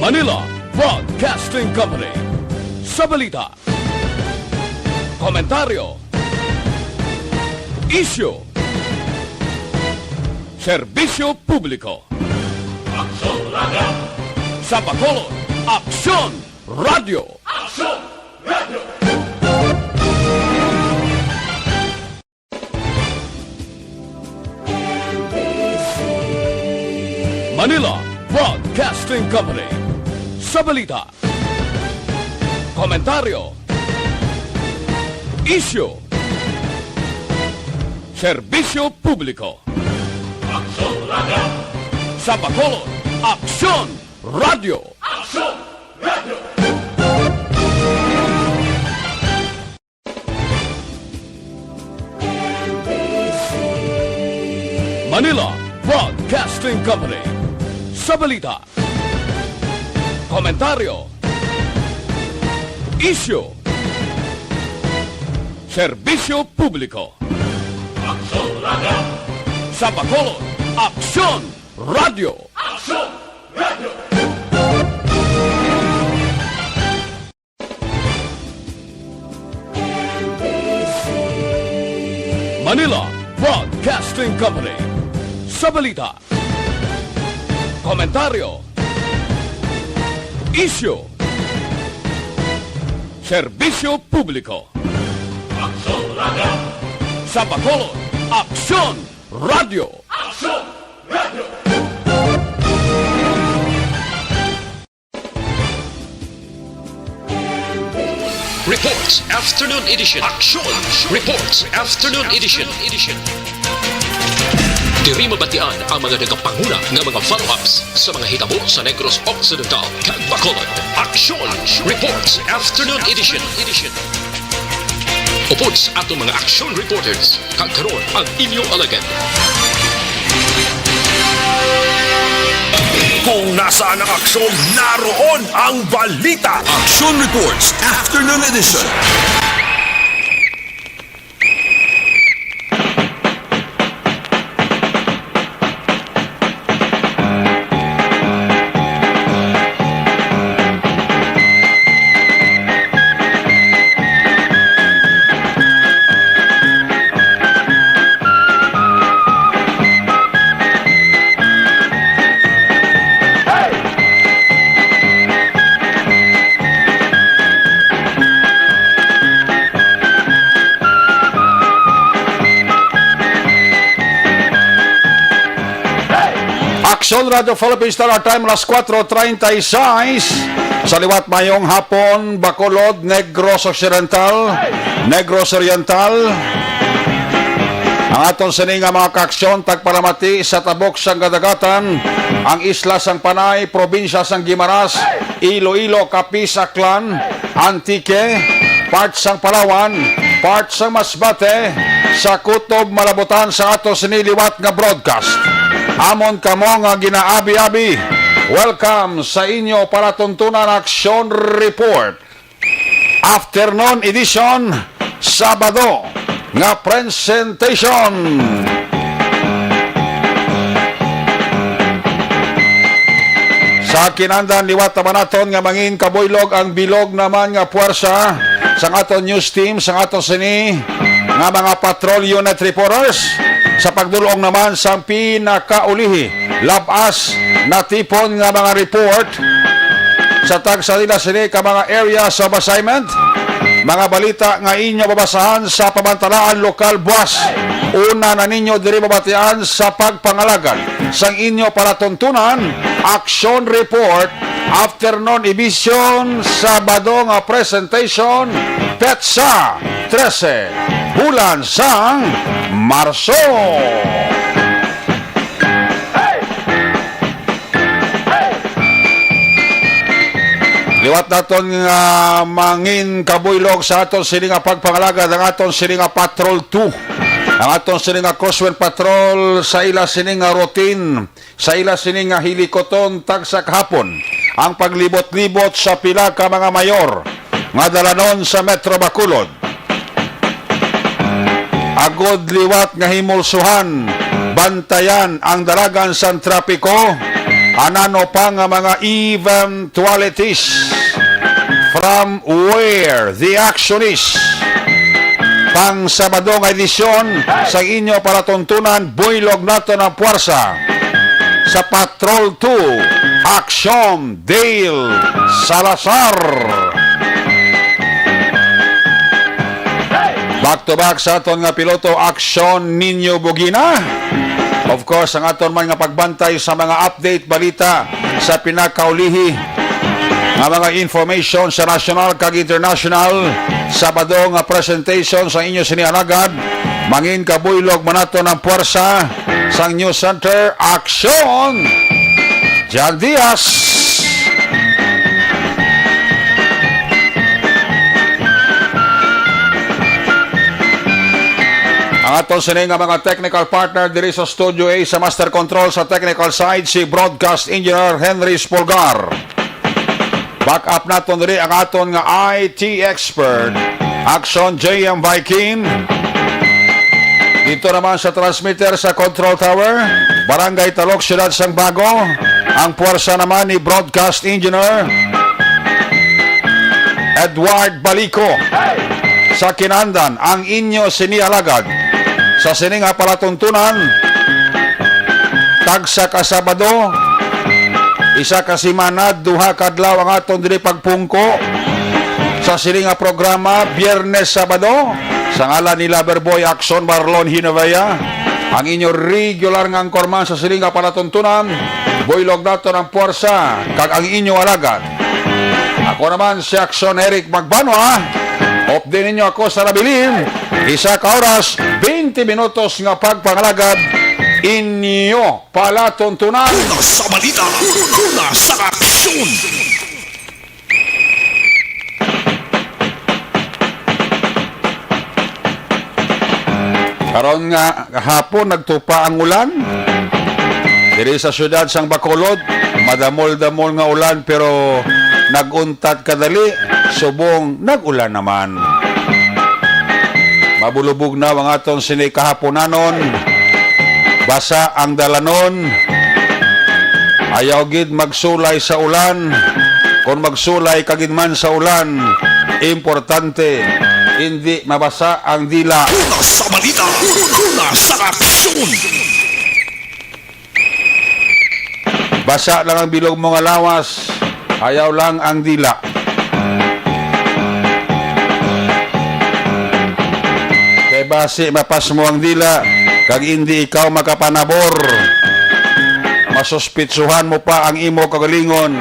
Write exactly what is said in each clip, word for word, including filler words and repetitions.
Manila Broadcasting Company. Sa balita, komentaryo, isyu, serbisyo publiko. Aksyon Radio. Sa Bacolod, Aksyon Radio. Aksyon Radio. Manila Broadcasting Company. Sa balita, komentaryo, isyu, serbisyo publiko. Aksyon Radio. Sa Bacolod, Aksyon Radio. Aksyon Radio. Manila Broadcasting Company. Sa balita, komentaryo, isyu, serbisyo publiko. Aksyon Radio. Sa Bacolod, Aksyon Radio. Aksyon Radio. Manila Broadcasting Company. Sa balita, komentaryo, isyu, serbisyo publiko. Aksyon Radio. Sa Bacolod, Aksyon Radio. Aksyon Radio. Reports Afternoon Edition. Aksyon Reports Afternoon Edition. Diri mabatian ang mga nagapanguna nga mga follow-ups sa mga hitabo sa Negros Occidental kag Bacolod. Aksyon Reports Afternoon Edition. Upod sa aton mga aksyon reporters, kag karon ang inyo alagad. Kung nasaan ang aksyon, naroon ang balita. Action Reports Afternoon Edition. Aksyon Radio Philippines Star Time, alas kuwatro treinta y seis. Sa liwat, mayong hapon, Bacolod, Negros Occidental, Negros Oriental. Ang aton sini nga mga kaaksyon, tagpalamati sa tabok sang kadagatan, ang isla sang Panay, probinsya sang Guimaras, Iloilo, Capiz, Aklan, Antique, part sang Palawan, part sang Masbate, sa kutob malabutan sa ato sini liwat nga broadcast. Amon kamo nga ginaabi-abi. Welcome sa inyo palatuntunan Action Report. Afternoon edition, Sabado nga presentation. Sa kinandan, liwat naman naton nga mangin kabuylog ang bilog naman nga puwersa sang aton news team, sang aton sini nga mga patrol unit reporters, sa pagdulong naman sang pinakaulihi, labas natipon nga mga report sa tagsa nila sini ka mga areas of assignment, mga balita nga inyo mabasahan sa pamantalaan lokal buas. Una na ninyo diri mabatian sa pagpangalagad sang inyo palatuntunan, Action Report, Afternoon Edition, Sabado nga presentation, petsa trese, bulan sang Marso. Liwat naton nga mangin kabuylog sa aton sini nga pagpangalagad, ang aton sini nga Patrol two, ang aton sini nga Crosswind Patrol sa ila sini nga routine, sa ila sini nga hilikoton tagsa kahapon ang paglibot-libot sa pila ka mga mayor nga dalanon sa Metro Bacolod. Agod liwat nga himulsuhan, bantayan ang dalagan sang trapiko, Anano pa nga mga eventualities from where the action is? Pang Sabado nga edisyon sa inyo palatuntunan, buylog naton ang puwersa sa Patrol two, Action Dale Salazar. Back to back sa aton nga piloto, Action Nino Bugina. Of course, ang aton man nga pagbantay sa mga update, balita sa pinakaulihi nga mga information sa national kag international. Sabado nga presentation sa inyo sini alagad, mangin kabuylog man naton ang puwersa sang News Center. Action! Jan Diaz. Ang aton sini nga mga technical partner diri sa Studio A, sa master control, sa technical side, si Broadcast Engineer Henry Spolgar. Back up naton diri ang aton nga I T expert, Action J M Viking. Dito naman sa transmitter sa Control Tower, Barangay Talok, Siyudad sang Bago, ang puwersa naman ni Broadcast Engineer Edward Balico. Sa kinandan, ang inyo sini alagad sa sini nga palatuntunan, tagsa ka Sabado, isa ka semana, duha ka adlaw ang aton diri pagpungko sa sini nga programa, Biyernes, Sabado, sa ngalan ni Loverboy Action Marlon Hinavea, ang inyo regular nga anchorman sa sini nga palatuntunan, buylog naton ang puwersa kag ang inyo alagad. Ako naman si Action Eric Magbanwa. Update ninyo ako sa nabilin. Isa ka oras, twenty minutos nga pagpangalagad. Inyo palatuntunan. Una sa balita, una sa aksyon. Karon nga hapon, nagtupa ang ulan. Diri sa siyudad sang Bacolod, madamol-damol nga ulan, pero nag-untat kadali, subong nag-ulan naman. Mabulubog na ang aton sini kahaponanon. Basa ang dalanon. Ayaw gid magsulay sa ulan. Kon magsulay ka gid man sa ulan, importante, indi mabasa ang dila. Una sa balita, una sa aksyon. Basa lang ang bilog mo nga lawas, ayaw lang ang dila. Kay basi mapasmo ang dila, kag indi ikaw makapanabor. Masuspitsuhan mo pa ang imo kaugalingon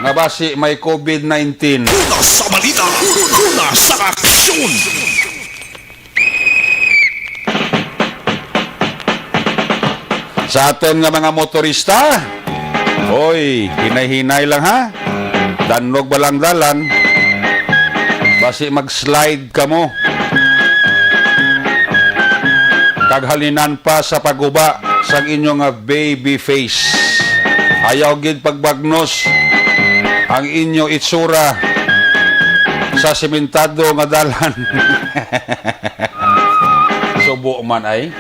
nga basi may covid nineteen. Una sa balita, una sa aksyon. Sa aton nga mga motorista, oy, hinay-hinay lang ha. Danlog ba lang dalan? Basi mag-slide kamo. Kag halinan pa sa paguba sang inyo nga baby face. Ayaw gid pagbagnos ang inyo itsura sa simentado nga dalan. Subo man ay.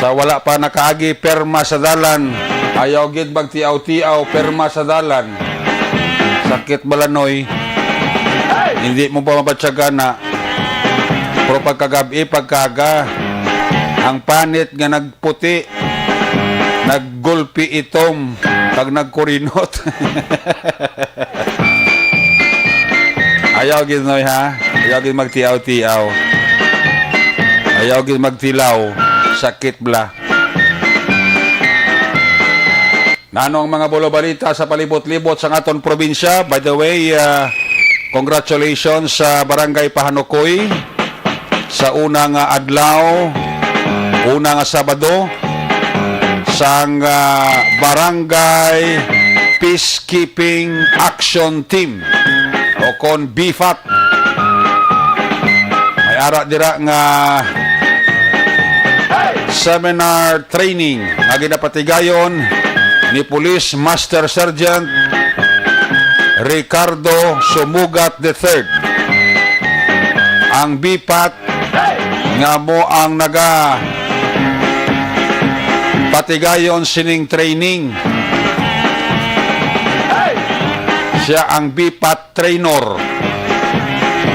Sa wala pa nakaagi, perma sa dalan. Ayaw gid magtiaw-tiaw, perma sa dalan. Sakit balanoy. Hindi mo pa mabatyagan na. Pero pagkagabi, pagkaga, ang panit nga nagputi, naggulpi itom, kag nagkurinot. Ayaw gid, Noy, ha? Ayaw gid magtiaw-tiaw. Ayaw gid magtilaw. Sakit bala. Nano ang mga bulobalita sa palibot-libot sa aton probinsya? By the way, ah, congratulations sa Barangay Pahanukoy sa una nga adlaw, una nga Sabado, sang, ah, Barangay Peacekeeping Action Team, o kon BFAT. May ara dira nga seminar training nga ginapatigayon ni Police Master Sergeant Ricardo Sumugat the third. Ang BFAT nga amo ang naga patigayon sining training. Siya ang BPAT trainer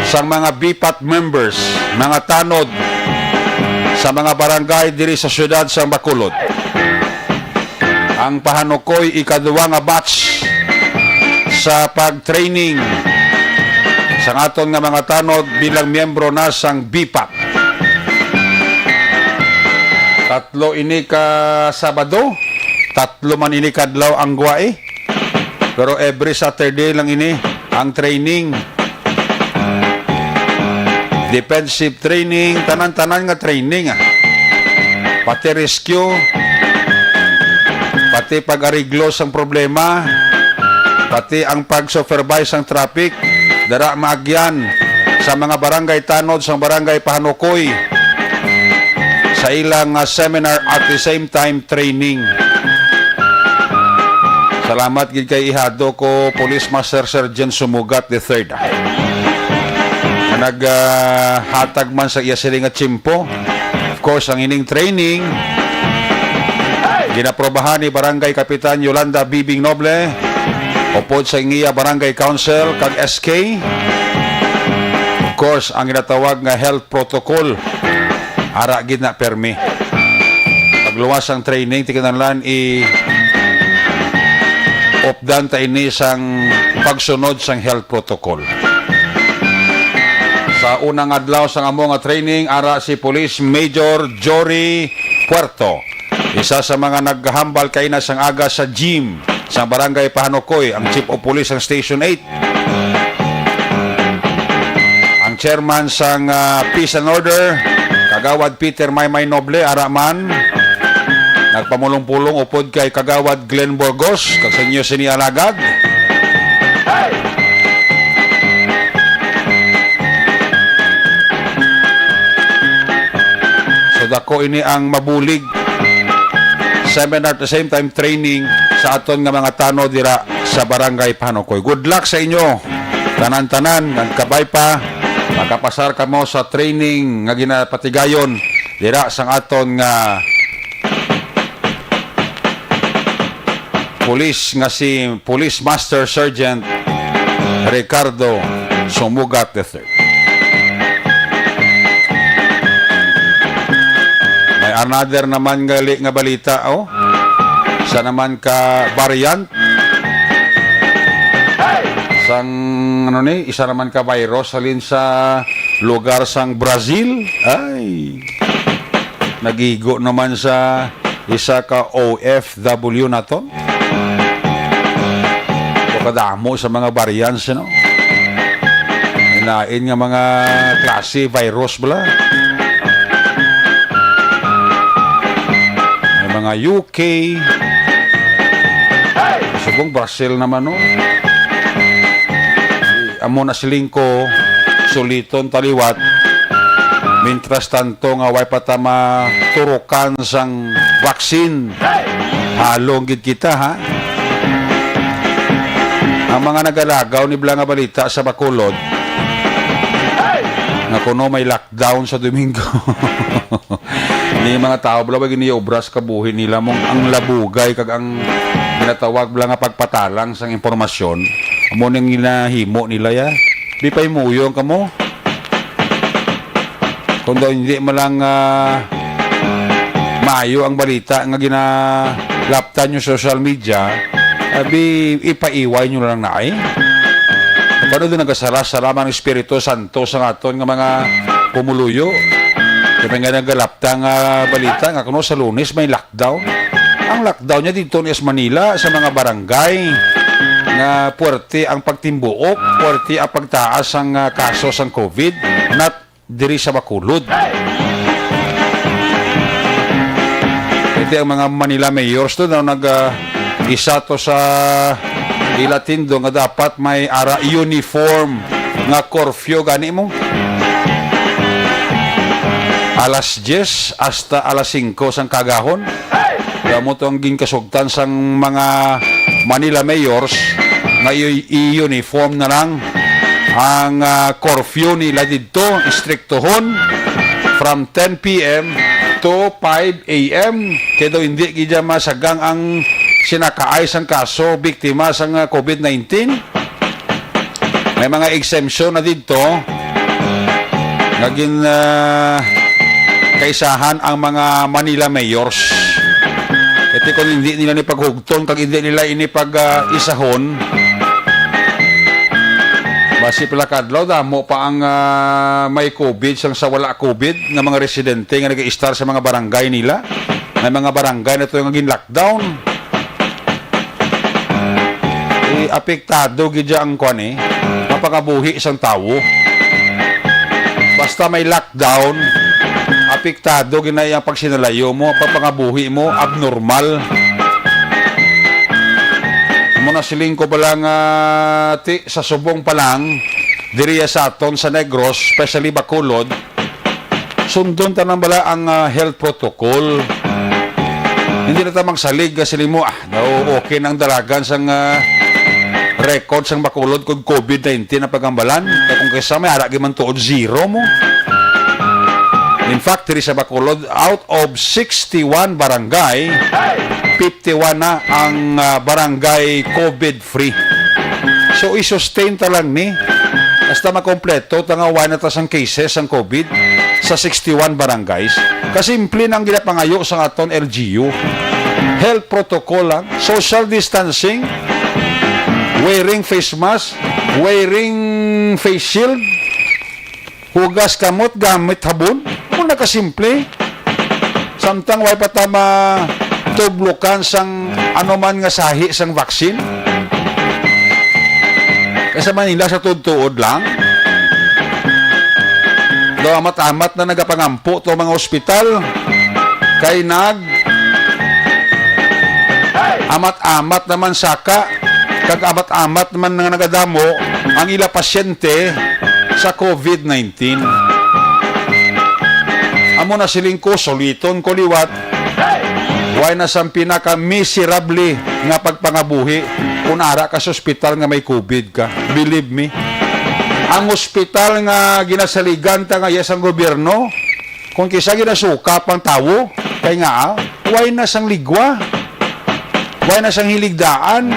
sang mga BPAT members, mga tanod sa mga barangay diri sa siyudad sang Bacolod. Ang Pahanukoy ikaduwa nga batch sa pag-training sang aton nga mga tanod bilang miyembro na sang BPAT. Tatlo ini ka Sabado, tatlo man ini kadlaw ang guwai. Pero every Saturday lang ini ang training. Defensive training, tanan-tanan nga training, ah. Pati rescue, pati pag-ariglo sang problema, pati ang pag-supervise sang traffic, dara maagyan sa mga barangay tanod, sa barangay Pahanukoy, sa ilang, ah, seminar at the same time training. Salamat gid kay ihado ko, Police Master Sergeant Sumugat the third, ah, nga nag, ah, hatag man sa iya sini nga tiyempo. Of course, ang ining training ginaprobahan ni Barangay Kapitan Yolanda Bibing Noble upod sa iya Barangay Council kag S K. Of course, ang ginatawag nga health protocol, ara gid na permi. Pagluwas ang training, ti kinahanglan i-updan ta ini sang pagsunod sang health protocol. Sa unang adlaw sang amo nga training, ara si Police Major Jory Puerto, isa sa mga naghambal kaina sang aga sa gym sa Barangay Pahanukoy, ang Chief of Police sang Station eight. Ang chairman sang, ah, Peace and Order, Kagawad Peter Maymay Noble, ara man. Nagpamulong-pulong upod kay Kagawad Glenn Burgos, kag sa inyo sini alagad. So, dako ini ang mabulig seminar at the same time training sa aton nga mga tanod dira sa Barangay Pahanukoy. Good luck sa inyo, tanan-tanan, kag kabay pa makapasar kamo sa training nga ginapatigayon dira sang aton nga pulis nga si Police Master Sergeant Ricardo Sumugat the third. May another naman gali nga balita, oh. Isa naman ka variant sang, ano ni, isa naman ka virus halin sa lugar sang Brazil. Ay, nagigo naman sa isa ka O F W naton. Kadamo sa mga variants, no? May lain nga mga klase virus bala. May mga U K. Subong Brazil naman, no? Amo na siling ko, suliton ta liwat. Mientras tanto nga way pa ta maturukan sang vaccine, halong gid kita, ha? Ang mga nagalagaw ni bala nga balita sa Bacolod, nga kuno may lockdown sa Domingo. Ni mga tawo bala, way giniobra sa kabuhi nila, mong ang labugay kag ang ginatawag bala nga pagpatalang sang impormasyon, amo ning ginahimo nila, ya. Di pa himuyon kamo. Kung daw hindi man lang, ah, maayo ang balita nga ginalaptan nyo sa social media, abi, ipaiway nyo lang na, eh. Paano doon nagasala-sala man ang Espiritu Santo sa aton nga mga pumuluyo? Kaya nga nagalapta nga balita nga kuno sa Lunes may lockdown. Ang lockdown niya dito ni sa Manila, sa mga barangay nga puwerte ang pagtimbuok, puwerte ang pagtaas ang, ah, kaso sang COVID, not diri sa Bacolod. Pwede ang mga Manila mayors to na nag, ah, isa to sa ila tindo nga dapat may ara uniform nga curfew gani mo. Alas diyes hasta alas singko sang kagahon. Kaya mo to ang ginkasugtan sang mga Manila mayors nga i-, i-uniform na lang ang, ah, curfew nila didto, istriktohon from ten P M to five a m. Kay daw hindi gid dyan masagang ang sinakaay sang kaso, biktima sang, ah, covid nineteen. May mga exemption na dito nga gin, ah, kaisahan ang mga Manila mayors. Ito kung hindi nila ni paghugton, kag hindi nila ini pag, ah, isahon, basi pila ka adlaw, damo pa ang, ah, may covid sang sa wala covid nga mga residente nga nag-iistar sa mga barangay nila. May mga barangay na to nga gin-lockdown. Eh, apektado gid dya ang kwan, eh, mapangabuhi sang tawo. Basta may lockdown, apektado gid na ang pagsinalayo mo, pagpangabuhi mo, abnormal. Amo na siling ko bala nga, ti, sa subong pa lang, diriya sa aton sa Negros, especially Bacolod, sundon tanan bala ang, ah, health protocol. Hindi na ta magsalig nga siling mo, ah, daw okay nang dalagan sang, ah, record sang Bacolod kung covid nineteen ang pagambalan. Kay kung kaysa may ara gid man tuod zero mo. In fact, diri sa Bacolod, out of sixty-one barangay, fifty-one na ang, ah, barangay covid free. So, i-sustain ta lang ni hasta makompleto ta nga wala na ta sang cases sang covid sa sixty-one barangays. Kasimple na ang ginapangayo sang aton L G U. Health protocol lang, social distancing, wearing face mask, wearing face shield, hugas kamot gamit habon. Amo na kasimple. Samtang way pa ta matublokan sang anuman nga sahi sang vaccine. Kay sa Manila, sa tuod-tuod lang, daw amat-amat na nagapangampo to mga ospital kay nag amat-amat naman saka, kag amat-amat naman nga nagadamo ang ila pasyente sa covid nineteen. Amo na siling ko, suliton ko liwat, way na sang pinaka-miserable nga pagpangabuhi kung ara ka sa ospital nga may covid ka. Believe me, ang ospital nga ginasaligan ta nga iya sang gobyerno, kung kisa ginasuka pang tawo, kay nga, ah, way na sang ligwa, way na sang hiligdaan,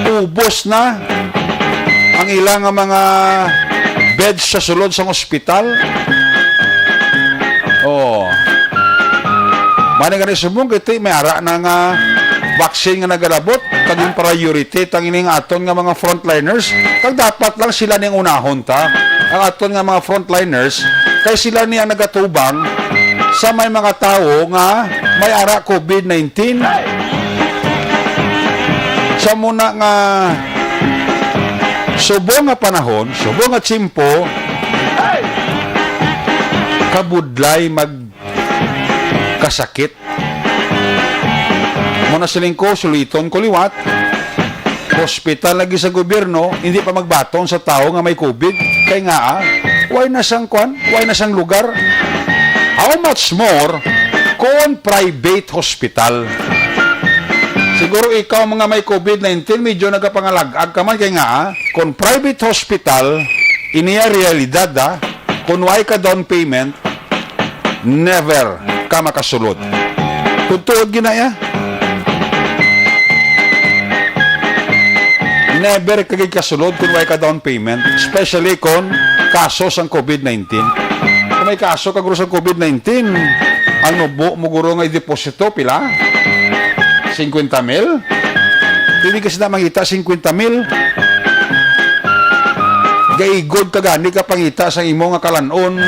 ubos na ang ila nga mga beds sa sulod sang ospital. Oh. Mani gani subong kay ti, may ara na nga vaccine nga nagalabot, kag yung priority tang ining aton nga mga frontliners, kag dapat lang sila ning unahon ta, ang aton nga mga frontliners, kay sila ni ang nagatubang sa may mga tawo nga may ara covid nineteen. Sa muna nga subong nga panahon, subong nga tiyempo, kabudlay magkasakit. Muna siling ko, suliton ko liwat, hospital lagi sa gobyerno, hindi pa magbaton sa tawo nga may covid. Kay nga, ah, way na sang kwan, way na sang lugar. How much more kung private hospital? Siguro ikaw, mga may covid nineteen, medyo nagapangalag-ag ka man. Kay nga, ah, kung private hospital, iniya realidad, ah, kung way ka down payment, never ka makasulod. Kung tuod ginaya, never ka gid kasulod kung way ka down payment, especially kung kaso sang covid nineteen. Kung may kaso ka guro sang covid nineteen, ang nubo mo guro nga ideposito, pila? Cincuenta mil? Dili ka sina mangita cincuenta mil. Gaigod ka gani ka pangita sang imo nga kalan-on,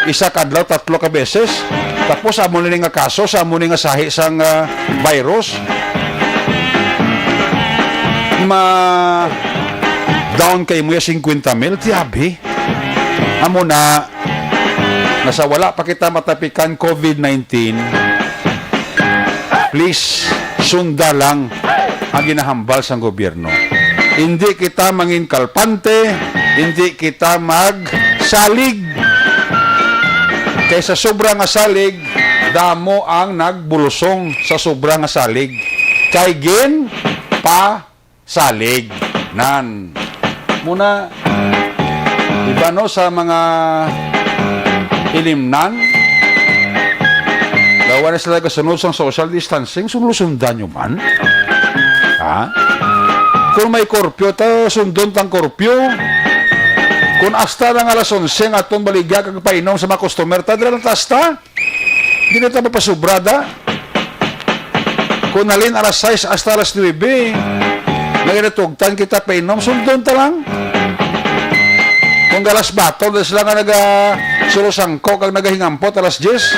isa ka adlaw, tatlo ka beses. Tapos amo ni nga kaso, sa amo ni nga sahi sang, ah, virus. Ma down kay mo ya cincuenta mil, tiyabi. Amo na, nga sa wala pa kita matapikan covid nineteen, please, sunda lang ang ginahambal sang gobyerno. Hindi kita mangin kalpante, hindi kita magsalig. Kay sa sobra nga salig, damo ang nagbulusong sa sobra nga salig. Kay gin pa salig. Nan. Muna, iba, no, sa mga ilimnan, Ano sila kasunod sang social distancing? Sunod-sundan nyo man? Ha? Kung may korpyo, ta sundon tang korpyo. Kung hasta lang alas onse ang aton baligya kag painom sa mga customer, ta dira lang ta hasta. Di na ta mapasubra, da. Kung halin alas sais hasta alas nuebe, naginatugtan kita painom, sundon ta lang. Kung galas batol, da sila nga naga sulusangko kag nagahingampot alas diyes,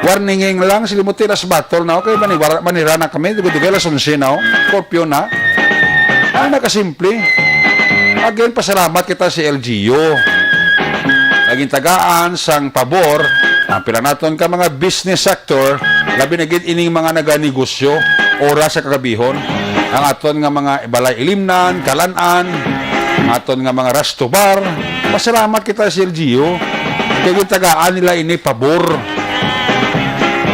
warninging lang, sila mo ti alas batol na, okay, manira, manira na kami, dugay-dugay alas onse na, oh, curfew na. Ay, nakasimple. Again, pasalamat kita sa L G U. Naging tagaan sang pabor ang pila naton ka mga business sector, labi na gid ining mga naganegosyo oras sa kagabihon, ang aton nga mga balay ilimnan, kalan-an, ang aton nga mga resto bar. Pasalamat kita sa L G U kay gintagaan nila ini pabor.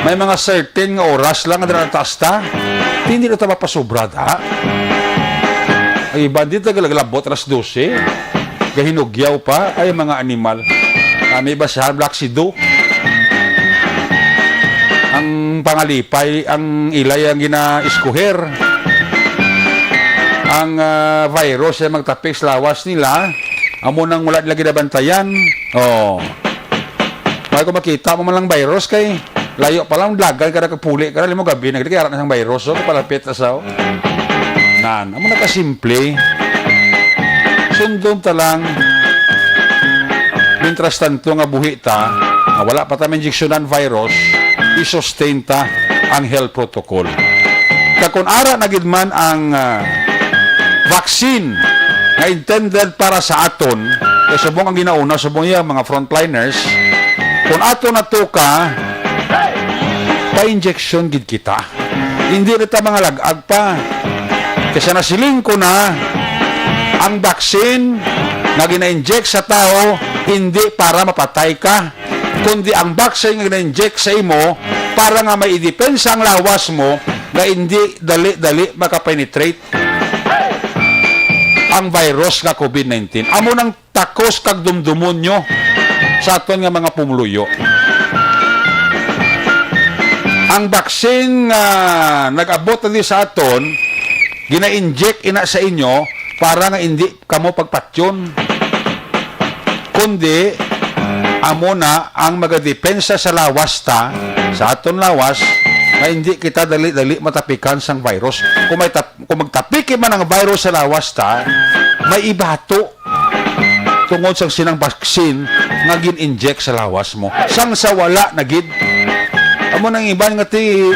May mga certain nga oras lang nga dira ta hasta. Hindi na ta mapasobra, da. Ang iban di tagalabot alas dose. Gahinugyaw pa ay mga animal. Kami ba sa Black Sido? Ang pangalipay, ang ilay ang ginaiskuher. Ang, ah, virus ay magtapik sa lawas nila. Amo nang wala nila ginabantayan. Oh. May ko makita mo man lang virus kay layo pa lang, dagan ka na, kapuli ka na, limo gabi na, kaya na sang virus, oh, palapit na sa, oh. Nan, amo na kasimple. Sundon ta lang. Mientras tanto nga buhi ta, nga wala pa ta mainjeksyonan virus, i-sustain ta ang health protocol. Kag kung ara na gid man ang, ah, vaccine nga intended para sa aton, kay subong ang ginauna, subong iya mga frontliners, kung ato na to ka, pa-injection gid kita. Hindi na ta mga lag-ag pa. Kay sa nasiling ko na, ang vaccine nga gina-inject sa tao hindi para mapatay ka, kundi ang vaccine nga gina-inject sa imo para nga may idepensa ang lawas mo nga hindi dali-dali makapenetrate ang virus nga covid nineteen. Amo nang takos kag dumdumon nyo sa aton nga mga pumuluyo. Ang vaccine nga nag-abot na ni sa aton, gina-inject ina sa inyo para nga hindi kamo pagpatyon, kundi amo na ang magadepensa sa lawas ta, sa aton lawas, nga hindi kita dali-dali matapikan sang virus. Kung may tap-, kung magtapiki man ang virus sa lawas ta, may ibato tungod sang sinang vaccine nga gin-inject sa lawas mo. Sang sa wala na gid. Amo nang iban nga ti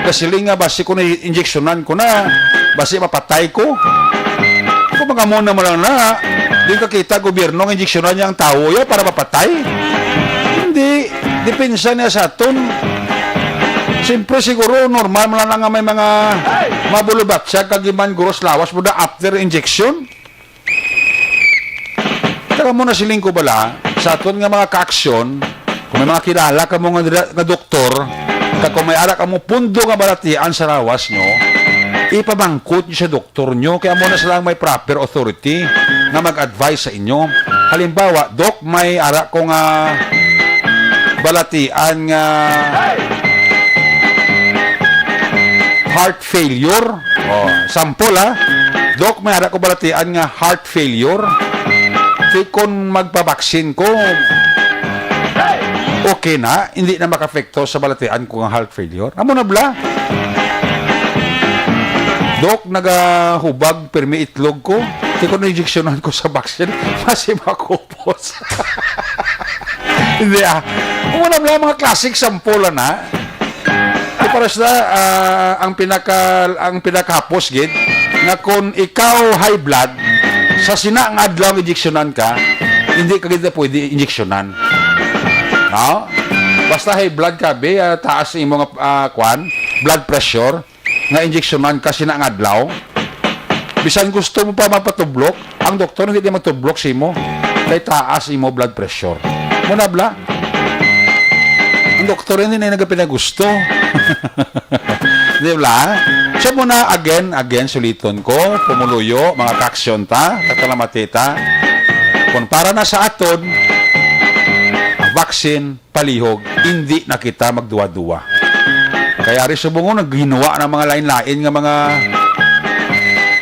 kasiling nga basi ko na injeksyonan ko na, basi mapatay ko. Kung mga mo naman lang na, di ka kita gobyerno nga injeksyonan niya ang tawo ya para mapatay. Hindi, depensa niya sa aton. Siyempre siguro normal man lang nga may mga mabulubatsag kag iban guros lawas mo da after injection. Kaya mo na siling ko bala, sa aton nga mga kaaksyon, kung may mga kilala ka mo nga, nga doktor, kag kung may ara ka mo pundo nga balatian sa lawas nyo, ipamangkot nyo sa doktor nyo, kaya mo na sila ang may proper authority nga mag-advise sa inyo. Halimbawa, Dok, may ara ko nga balatian nga heart failure. Oh, sample, ha. Dok, may ara ko balatian nga heart failure. Di kon magpabaksin ko, okay na, hindi na makapekto sa balatian ko nga heart failure. Amo na bala. Dok, nagahubag pirmi itlog ko. Di kon injeksyonan ko sa baksin, basi makupos. Hindi, ah. Amo na bala mga classic sample na. Di para sa, ah, ang pinaka, ang pinakahapos gid nga kung ikaw high blood, sa sina nga adlaw nga injeksyonan ka, hindi ka gid pwede injeksyonan. No? Basta high blood ka, be, ah, taas imo nga, ah, kwan, blood pressure, nga injeksyonan ka sina nga adlaw, bisan gusto mo pa mapatublok, ang doktor hindi na magtublok sa imo. Kay taas imo blood pressure. Muna bla? Ang doktor hindi na nagapinagusto. Di ba? So muna, again, again, suliton ko, pumuluyo, mga kaaksyon ta, kakalamati ta. Kung para na sa aton, vaccine, palihog, indi na kita magduwa-duwa. Kaya ari subong, oh, naghinuwa na mga lain-lain nga mga,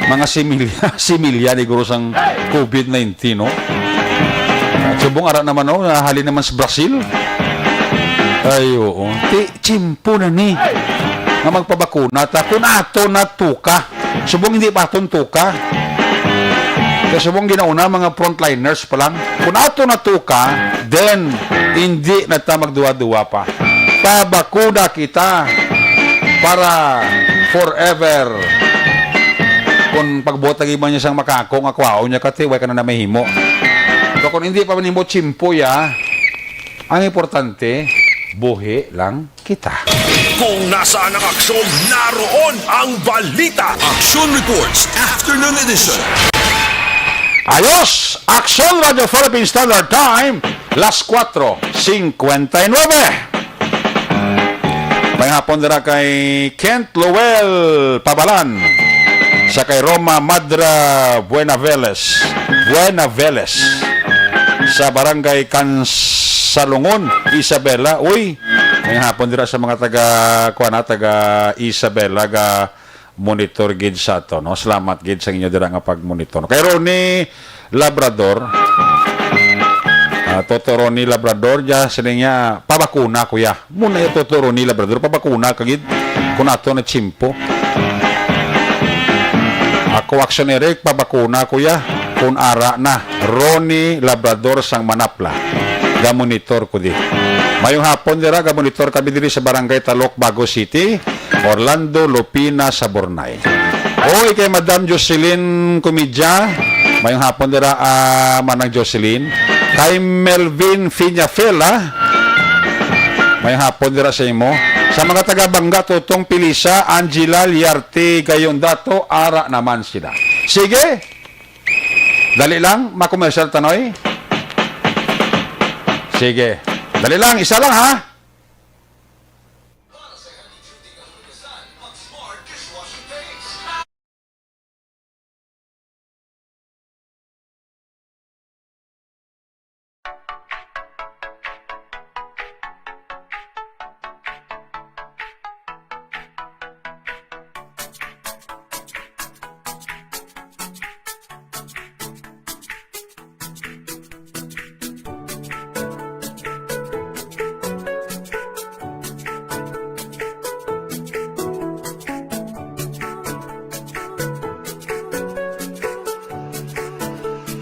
mga similya, similya ni guro sang covid nineteen, no? Subong ara naman, oh, nahalin naman sa Brazil. Ay, oo. Ti, tiyempo na ni nga magpabakuna ta. Kung ato na tuka, subong hindi pa aton tuka. Kaya subong ginauna, mga frontliners pa lang. Kung ato na tuka, then hindi na ta magduwa-duwa pa. Pabakuna kita para forever. Kung pagbuhat lagi man niya sang makako nga kwaon niya, kati, way ka na na mahimo. So, kung hindi pa man himo, tiyempo ya. Ang importante, buhi lang kita. Kung nasaan ang aksyon, naroon ang balita. Action Reports, Afternoon Edition. Ayos! Action Radio Philippine Standard Time, las kuwatro singkwenta y nuebe. May hapon dira kay Kent Lowell Pabalan sa kay Roma Madra Buenaveles. Buenaveles. Sa Barangay Kansalungon, Isabela. Uy, may hapon dira sa mga taga, kuwan na, taga Isabela, ga monitor gid sa ato, no? Salamat gid sa inyo dira nga pagmonitor. Kay Ronnie Labrador, ah, Toto Ronnie Labrador, diya sila niya, pabakuna, kuya. Muna yung Toto Ronnie Labrador, pabakuna ka gid. Kung ato na tiyempo. Ako, Action Eric, pabakuna, kuya. Kung ara na, Ronnie Labrador sang Manapla. Gamonitor ko di. Mayong hapon dira, gamonitor kami diri sa Barangay Talok, Bago City, Orlando, Lupina, Saburnay. Oy, kay Madam Jocelyn Comidya, mayong hapon dira, ah, Manang Jocelyn. Kay Melvin Fiñafela, mayong hapon dira sa imo. Sa mga taga Banga, Tutong Pilisa, Angela Liarte, Gayon Dato, ara naman sila. Sige, dali lang, makomersyal tanoy. Sige, dali lang, isa lang ha.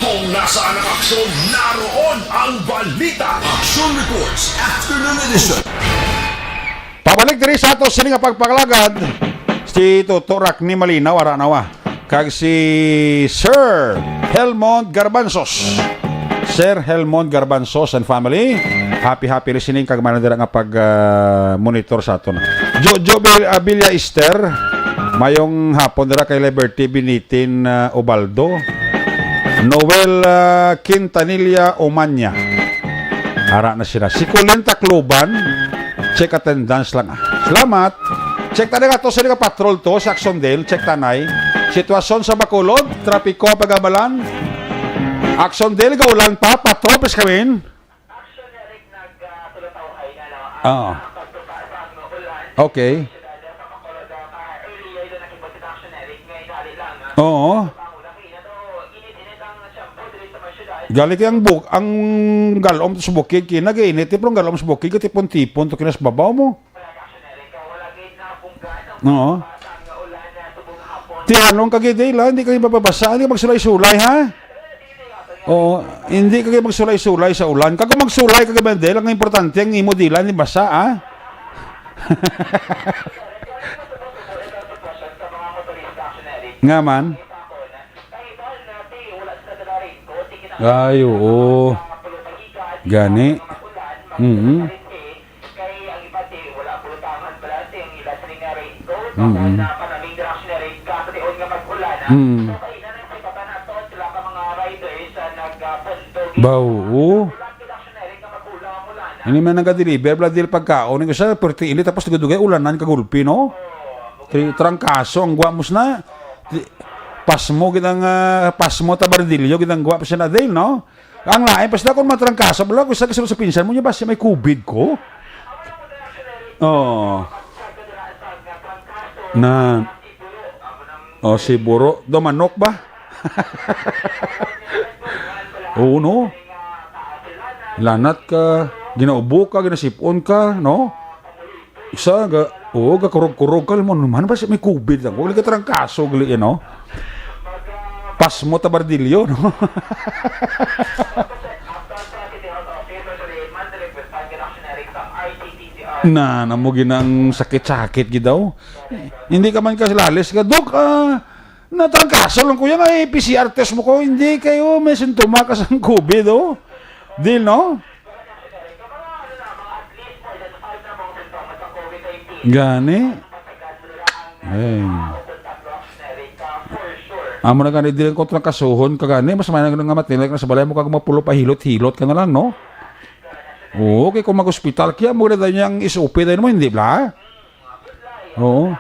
Kung nasaan ang aksyon, naroon ang balita. Action Reports, Afternoon Edition. Pabalik diri sa ato sini nga pagpangalagad, si Toto Rock ni Malinaw, ara na wa. Kag si Sir Helmond Garbanzos. Sir Helmond Garbanzos and family, happy, happy listening kag man dira nga pag, ah, monitor sa aton. Jojo Bil-, Abilia Easter, mayong hapon dira kay Liberty Binitin, ah, Ubaldo. Noel, ah, Quintanilla Umanya. Ara na sila. Si Colin Tacloban, check attendance lang, ah. Salamat. Check ta na nga to, sa nga patrol to, sa Aksondel, check ta na, eh. Sitwasyon sa Bacolod, trapiko, pag-amalan. Aksondel, gaulan pa, patrol, please come in. Oo. Okay. Oo. Gali kay ang buk-, ang galom sa bukid, kay nag-init, pero ang galom sa bukid, katipon-tipon to kinas babaw mo. Oo. Tihanong ka gid, Dale, ha? Hindi ka gid mababasa. Hindi ka magsulay-sulay, ha? Oo. Hindi ka gid magsulay-sulay sa ulan. Kag kung magsulay ka gid, Dale, ang importante, ang imo dila, hindi basa, ha? Nga man. Ay, oo. Gani. Mm. Mm. Mm. Ba, oo. Ini man nag-deliver, bala dil pagkaon. Yung isa, perti init, tapos dugay-dugay, ulanan, kagulpi, no? Tri-, trangkaso, ang gwa mo sina. Tri-, pasmo, gid ang, ah, pasmo, tabardilyo, gid ang gwa pa siya na, Dale, no? Ang lain, basta kung matrangkaso, wala ko sa kasunod sa pinsan mo niya, basta may covid ko. Oh. Na, oh, si Buro, do manok ba? Oo, no? Lanat ka, ginaubo ka, ginasipon ka, no? Isa, ga, oo, gakurog-kurog ka, mo naman ba si may covid lang? Wala ka trangkaso, gali, you know? Pasmo tabardilyo, no? Na, namo ginang sakit-sakit gid daw. Hindi ka man kalalis ka, "Dok, ah, natrangkaso lang ko yan, ay P C R test mo ko." Hindi kayo, may sintoma ka sang covid, oh. Dil, no? Gani. Ay. Amo na gani, dili ko trangkasuhon ka gani, mas maayo na nga matinag na sa balay mo kag mapulo pa hilot-hilot ka na lang, no? Oo, kay kung mag-ospital, kaya mo na daw niya ang S O P tayo mo, hindi bla? Oo.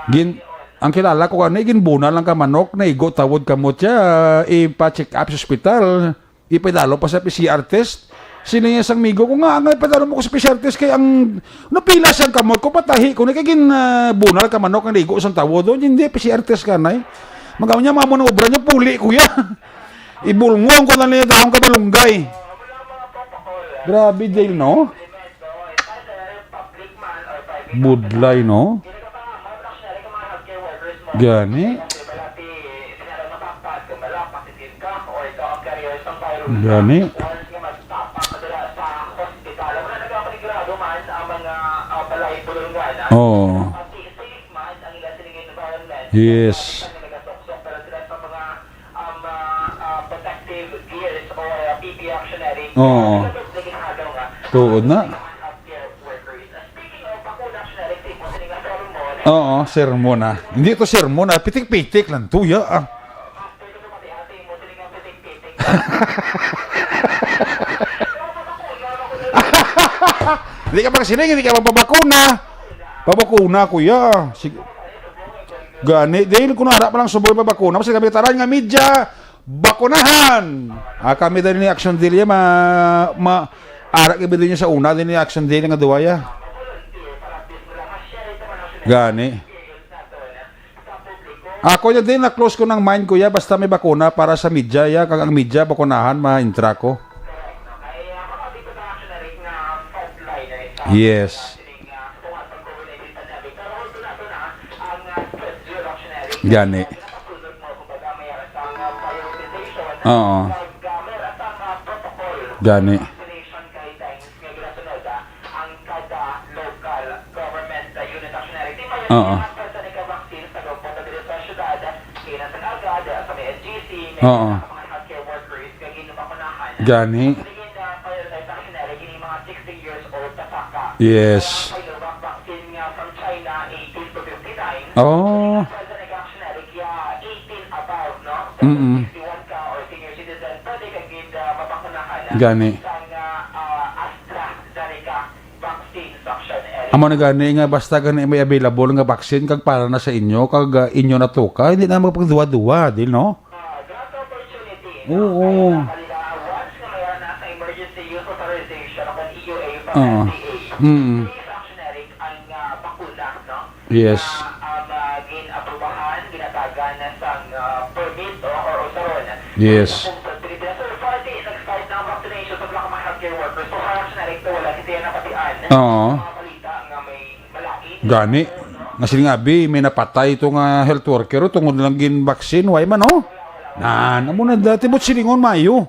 Gin, ang kilala ko gani, ginbuna lang ka manok, naigo tawod ka mo siya, ipa-check up sa ospital, ipadalo pa sa P C R test. Sino niya sang migo ko nga, nga ipadalo mo ko sa P C R test kay ang napila siyang kamot ko, patahi ko na kay gin, ah, bunal ka manok, ang naigo sang tawod, oh, hindi, P C R test ka na eh. Magaw niya, mga mo ng obra niya, puli ko ya. Ibulngong ko na niya taong kabalunggay. Grabe, Dale, no? Budlay, no? Gani. Gani. Oo. Yes. Oo. Tuod na. Oo, sermon, ah. Hindi to sermon, ah. Pitik-pitik lang to, ya, ah. Hindi ka magsiling, hindi ka magpabakuna. Pabakuna, kuya. Sig-, gani, dahil kung nara pa lang subong pabakuna, mas kami taran nga media, bakunahan. Ah, kami dahil ni Action Deal, ya, ma, ma, ara kami din sa una, din ni Action Deal nga duwa, ya. Gani. Ako ya din, na-close ko ng mind ko ya, basta may bakuna para sa media ya, kag ang media, bakunahan, ma-intra ko. Yes. Gani. Oo. Gani. Oo. Oo. Gani. Yes. Oh. Mm-mm. Gani. Amo na gani nga basta gani may available nga vaccine kag para na sa inyo, kag, ah, inyo na to ka, hindi na magpagduwa-duwa, di, no? Oo. Oo. Mm. Yes. Yes. Oo. Gani. Nga sila nga, abi, may napatay ito nga health worker, oh, tungod lang gin vaccine, why man, oh? Nan, amo na dati, but silingon mayo.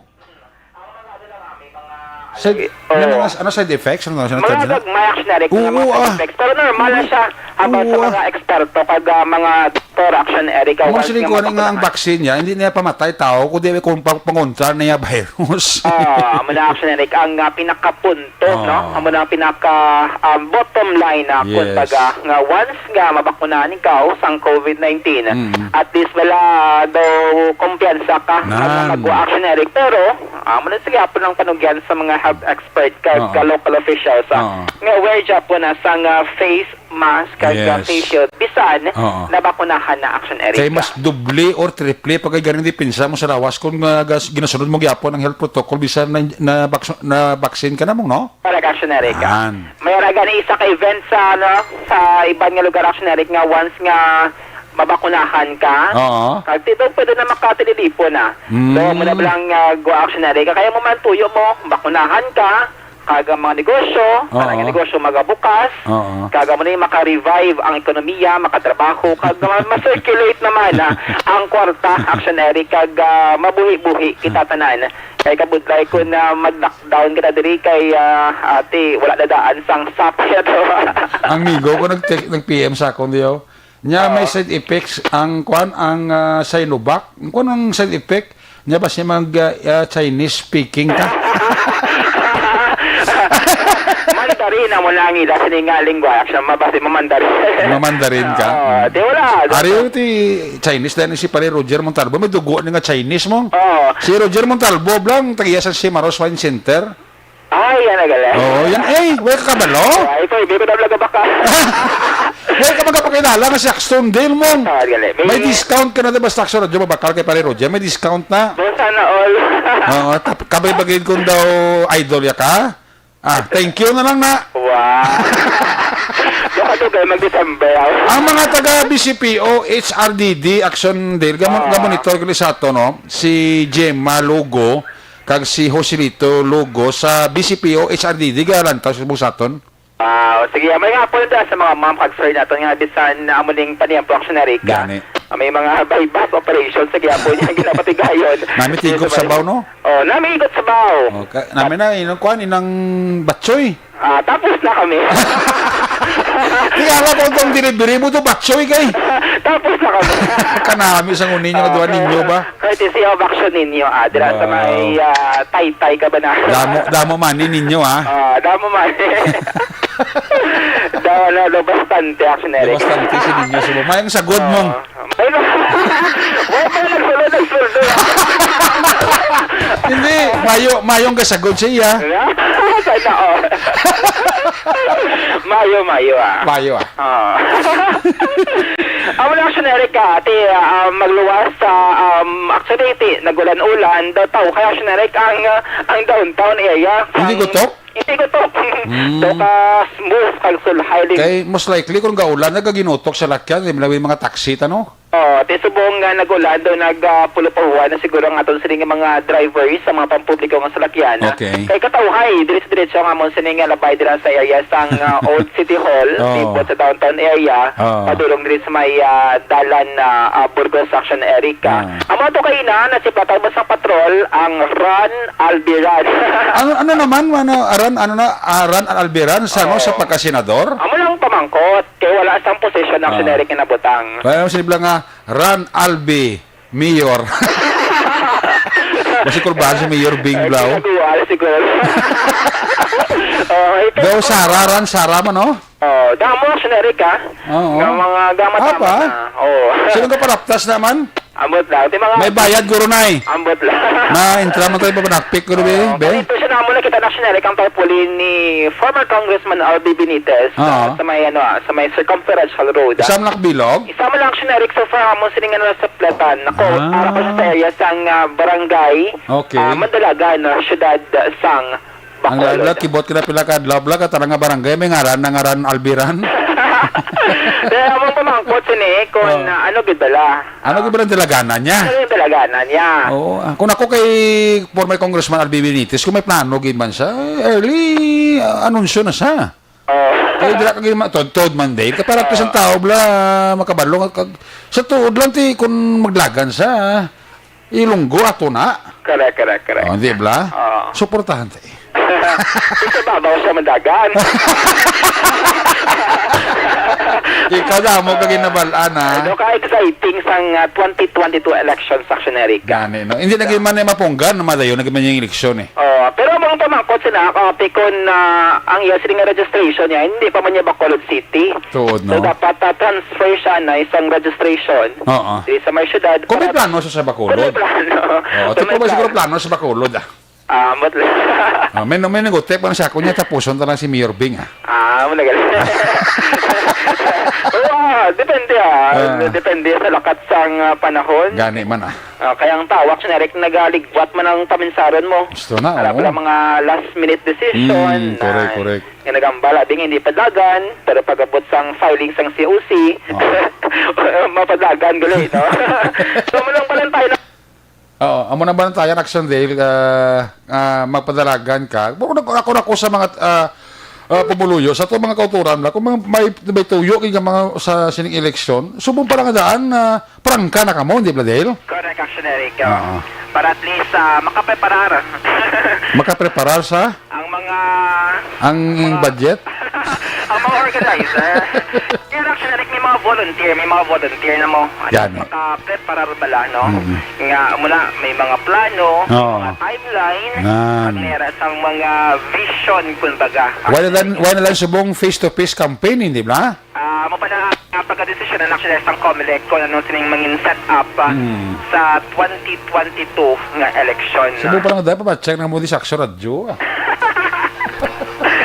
Sa, may mga, ano, side effects? Ano, ano, mga ano? Gagmay, Action Eric, nga mga side effects. Pero normal na siya, habang sa mga eksperto, kag, ah, mga doktor, Action Eric, ah, once nga mapakuna ang vaccine niya, hindi niya pamatay tao, kundi kung pang-, pangontra niya virus. Ah, amo na, Action Eric, ang, ah, pinakapunto, no? Amo na ang pinaka, um, bottom line na, kumbaga, nga once nga mabakunahan ikaw sang COVID nineteen, at least wala daw kumpiyansa ka nga mag-action, Eric. Pero, Amo na sa gihapon ang panugyan sa mga health expert kag Oo. ka local officials, ah, Oo. nga wear gyapon na sang, ah, face mask kag, ah, Yes. face shield bisan Oo. nabakunahan na, Action Eric. Kay mas doble or triple pa kay ganing depensa mo sa lawas kung, ah, gas-, ginasunod mo gyapon ang health protocol bisan na, na, bakso-, na vaccine ka na mo, no? Correct, Action Eric. Yan. May ara gani isa ka event sa, ano, sa iban nga lugar, Action Eric, nga once nga mabakunahan ka, Oo. kag ti daw pwede na makatililipon na. Mm. So, muna ba lang, ah, go, Action Eric, kaya mo man tuyo mo, bakunahan ka, kag ang mga negosyo, Oo. para nga negosyo magabukas, Oo. kag amo na yung maka-revive ang ekonomiya, makatrabaho, kag ma-, ma-circulate naman, ah, ang kwarta, Action Eric, kag, ah, mabuhi-buhi kita tanan. Kay kabudlay ko na mag-lockdown kita diri kay, ah, ate, wala na daan sang sapit. Ang migo ko nag-text, nag-P M sa akon diyo. Nya may Oo. side effects ang kwan, ang, ah, Sinovac. Ang kwan ang side effect, nya ba siya mag, ah, ah, Chinese speaking ka? Mandarin amo na ang ila sini nga lingwahe. Siya mabasi mo Mandarin. Mamandarin ka? Oo, di wala. Ari ti Chinese dahil si pare Roger Montalvo, may dugo ni nga Chinese mo. Oo. Si Roger Montalvo, blang, tagiya sa Cimaros Wine Center. Ay, yan na gali. Oo, yan. Eh, wala ka kabalo? Ay, ito, hindi ko na vlog baka. Wala ka magpakilala nga si Axton Dale mo. Ah, gali. May May discount ka na, diba, sa Axton Radyo Babakal kay Pare Roger? May discount na. Bo, sana all. Oo, tap-, kabay bagay kung daw idol ya ka? Ah, thank you na lang na. Wow. Baka to kayo mag-December, ah. Ang mga taga B C P O, H R D D, Action Dale, gamo-, Ah. gamonitor ko sa ato, no? Si Gemma Lugo, kag si Joselito Lugo sa B C P O H R D D, galantaw sa Busaton. Ah, sige, may nga po na sa mga ma'am kag sir nato nga bisan na amo ning paniyampo, Action Eric, ah. Gani. Ah, may mga buyback operation sa gihapon yung ginapatigayon. Nami tigop sa baw, no? Oh, nami igot sa baw. Oh, ka-, nami na, inang kuan, inang batchoy. Ah, tapos na kami. Di nga ako kung delivery mo to, batchoy kay. Tapos na kami. Kanami sa ngunin yung Ah, duwa ninyo ba? Courtesy of Action ninyo, ah, dira sa Wow. may, ah, Taytay ka ba na? Damo, damo man ni ninyo, ah. Ah, damo man. Daw, ano, daw bastante, Action Eric. Bastante si ninyo, subo. Mayang sagod mong. Ah, may mga, wala pa nagsulod, nagsulod. Hindi, mayo, mayong kasagod siya. Sana all. Mayo, mayo, ah. Mayo, ah. Ah. Amo lang, Action Eric, ah, ati, ah, magluwas sa, um, actually, iti, nagulan-ulan, daw tao kaya, Action Eric, ang, ah, ang downtown area. Hindi Ang gutok? Hindi gutok. Hmm. Daw ka smooth kag sulhay din. Kay most likely, kung gaulan, nagaginutok sa lakyan, di malawi mga taxi, tano? Oh, ti subong nga nagulan, daw nag, ah, pulupahuan na siguro ang aton sining mga drivers sa mga pampubliko nga salakyan. Okay. Kay katawhay, diretso-diretso ang amon sining nga labay dira sa area sang, ah, Old City Hall, Oo. libot sa downtown area, Oo. padulong diri sa may, ah, dalan na, ah, Burgos Action Eric. Ah. Amo to kaina, nasiplatan mo sa patrol ang Run Albiran. Ano, ano naman, ano, Aran, ano na, Aran Albiran sa, ano, sa pagkasenador? Amo lang pamangkot. Kay wala sang posisyon ang Ah. generic nga nabutang. Kaya ang simple nga, Run Albi, Mayor. Basi kurbahan si Mayor Bing Ay, Blau. Pinagawa siguro. Oh, ito Daw po. Sara, Run Sara man, no? Oh, damo ang generic, ah. Oo. Nga mga gamit Ah, tama pa? na. Oo. Sino ka paraptas naman? Ambot lang. Di mga May bayad, guro, nay. Ambot lang. Na, intra mo tayo, papanakpik, guro, Oo, be, be. Ganito siya na muna kita na generic ang tarpaulin ni former Congressman L B Benitez sa, Oo. sa may, ano, ah, sa may Circumferential Road, ah. Isa mo nakabilog? Isa mo lang generic so far, amo sining nga nasa platan. Nako, Ah. para pa sa area sang, ah, barangay, Okay. ah, Mandalagan, ah, siyudad, ah, sang Ang Bacolod. Lala, kibot ka na pila ka adlaw, bla, ka tarang nga barangay, may ngaran na ngaran Albiran. Kaya among pamangkot sini, kung, Oh. ah, ano gid bala? Ano gid bala ang dalaganan niya? Ano yung dalaganan niya? Oo, ah, kung ako kay former Congressman Albi Benitez, kung may plano gid man siya, eh, early, ah, anunsyo na siya. Oh. Kaya dira ka gid ma-, tod-tod man din. Kaya para at least ang Oh. tao, bla, makabalo. Kag-, sa tuod lang, ti, kung maglagan siya, ah, ilunggo ato na. Correct, correct, correct. Oh, di bla? Oo. Suportahan tayo. Sa babaw sa mandagan. Ikaw na, mo ka ginabalaan, ha? Ano ka exciting sang, ah, twenty twenty-two election sa Action Eric? Gani, no? Hindi na man ay mapunggan, no? Madayo na man yung eleksyon, eh. Oh, pero among pamangkot sila, ah, pikon na ang iya sila nga registration niya, hindi pa man niya Bacolod City. Tuod, So, no? dapat, ah, transfer siya na isang registration Oo. di sa may syudad. Kung may Para plano siya sa Bacolod. Kung may plano. Oo, Kung tipo may ba siguro plano. plano sa Bacolod, ah? Ah, ambot lang. Ah, may, may nagutip man sa ako niya, tapuson ta lang si Mayor Bing, ah. Ah, mo na gali. Oo, ah, depende, ah. Ah. Depende sa lakat sang, ah, panahon. Gani man, ah. Ah, kaya ang tawag, generic, nagaligwat man ang paminsaron mo. Gusto na, Alam oo. lang mga last minute decision Mm, correct, na correct. nga nagambala, di nga hindi padlagan, pero pag-abot sang filing sang C O C, Oh. mapadlagan gali, no? So, mo lang pala tayo na Oo, amo na ba tayo, Action Dale, ah, ah, magpadalagan ka? Kung ako, ako, ako sa mga, ah, ah, pumuluyo, sa itong mga kauturan, na kung mga may, may tuyo, kay mga sa sining eleksyon, subong pala nga daan, ah, prangka na kamo, di ba, Dale? Correct, Action Eric. Oo. Oo. Para at least, ah, makapreparar. Makapreparar sa? Ang mga Ang mga budget? Ang mga organizer. Pero actually, like, may mga volunteer, may mga volunteer na mo. Yan. Makapreparar bala, no? Mm. Nga, muna, may mga plano, Oo. mga timeline, Yan. at meron sang mga vision, kumbaga. Wala lang, wala lang subong face-to-face campaign, hindi ba? Ah, mo pa na, ah, pagkadesisyon na actually sang Comelec kung ano sining mangin set up, ah, Mm. sa twenty twenty-two nga election. Subong pa lang, dapat ma-check na mo di sa Aksyon Radyo, ah.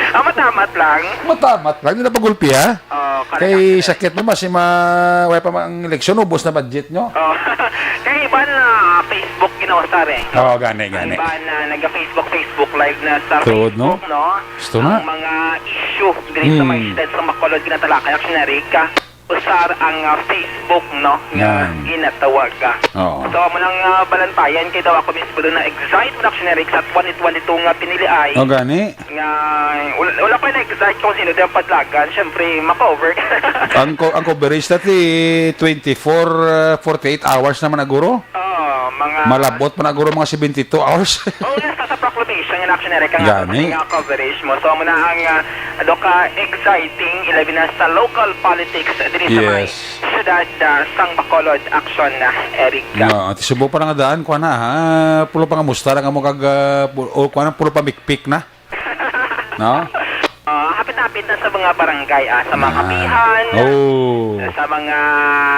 Ah, matamat lang. Matamat lang, di na pagulpi, ha? Oh, correct, Kay correct. sakit naman, si ma-, wala pa mang eleksyon, ubos na budget nyo. Oh. Kay iban na Facebook ginausar eh. Oo, gani, gani. Iban na naga-Facebook, Facebook Live na sa Tuod, no? Facebook, no? Gusto na. Ang mga issue diri sa Hmm. mga state sa Bacolod, ginatalakay, actually, na Rica. Usar ang, ah, Facebook, no, nga Yan. ginatawag, ah. Oo. So, amo nang, ah, balantayan kay daw ako mismo doon na-excite mo na, Action Eric, sa twenty twenty-two nga piniliay. O, gani? Nga, wala, wala pa na-excite kung sino daw padlagan. Siyempre, maka-over. Ang co-, ang coverage dati, twenty-four, ah, forty-eight hours naman na, guro? Oo, mga Malabot pa na, guro, mga seventy-two hours. Oo, yes, sa proclamation nga, Action Eric, ang Gani. ato nga coverage mo. So, amo na ang, ah, Ado ka exciting, ilabi na sa local politics diri sa may Yes. siyudad, ah, sang Bacolod, Action na, Eric. No, ati subo pa nga daan, kuha na, ha? Pulo pa nga musta lang amo kag, ah, pu-, o, kuha na, pulo pa mikpik na. No? Ah, hapit-hapit na sa mga barangay, ah, sa mga Nan. kapihan, Oh. sa mga,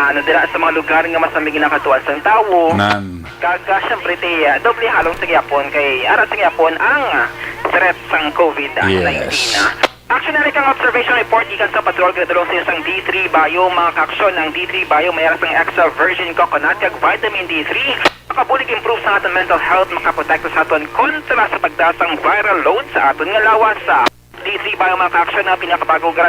ano, dira, sa mga lugar nga mas nami ginakatuan sang tawo. Nan. Kag, ah, syempre, ti, ah, doble halong sa gyapon kay ara sa gyapon ang, ah, threat sang COVID nineteen, Yes. ah. Action na rin ang observation report gikan sa patrol, ginadulong sa isang D three Bayo, mga kaaksyon, ang D three Bayo may aras ng extra virgin coconut kag vitamin D three. Makabulig improve sa aton mental health, makaprotekta sa aton kontra sa pagtaas sang viral load sa aton nga lawas. Sa D three Bayo, mga kaaksyon, ang pinakabago nga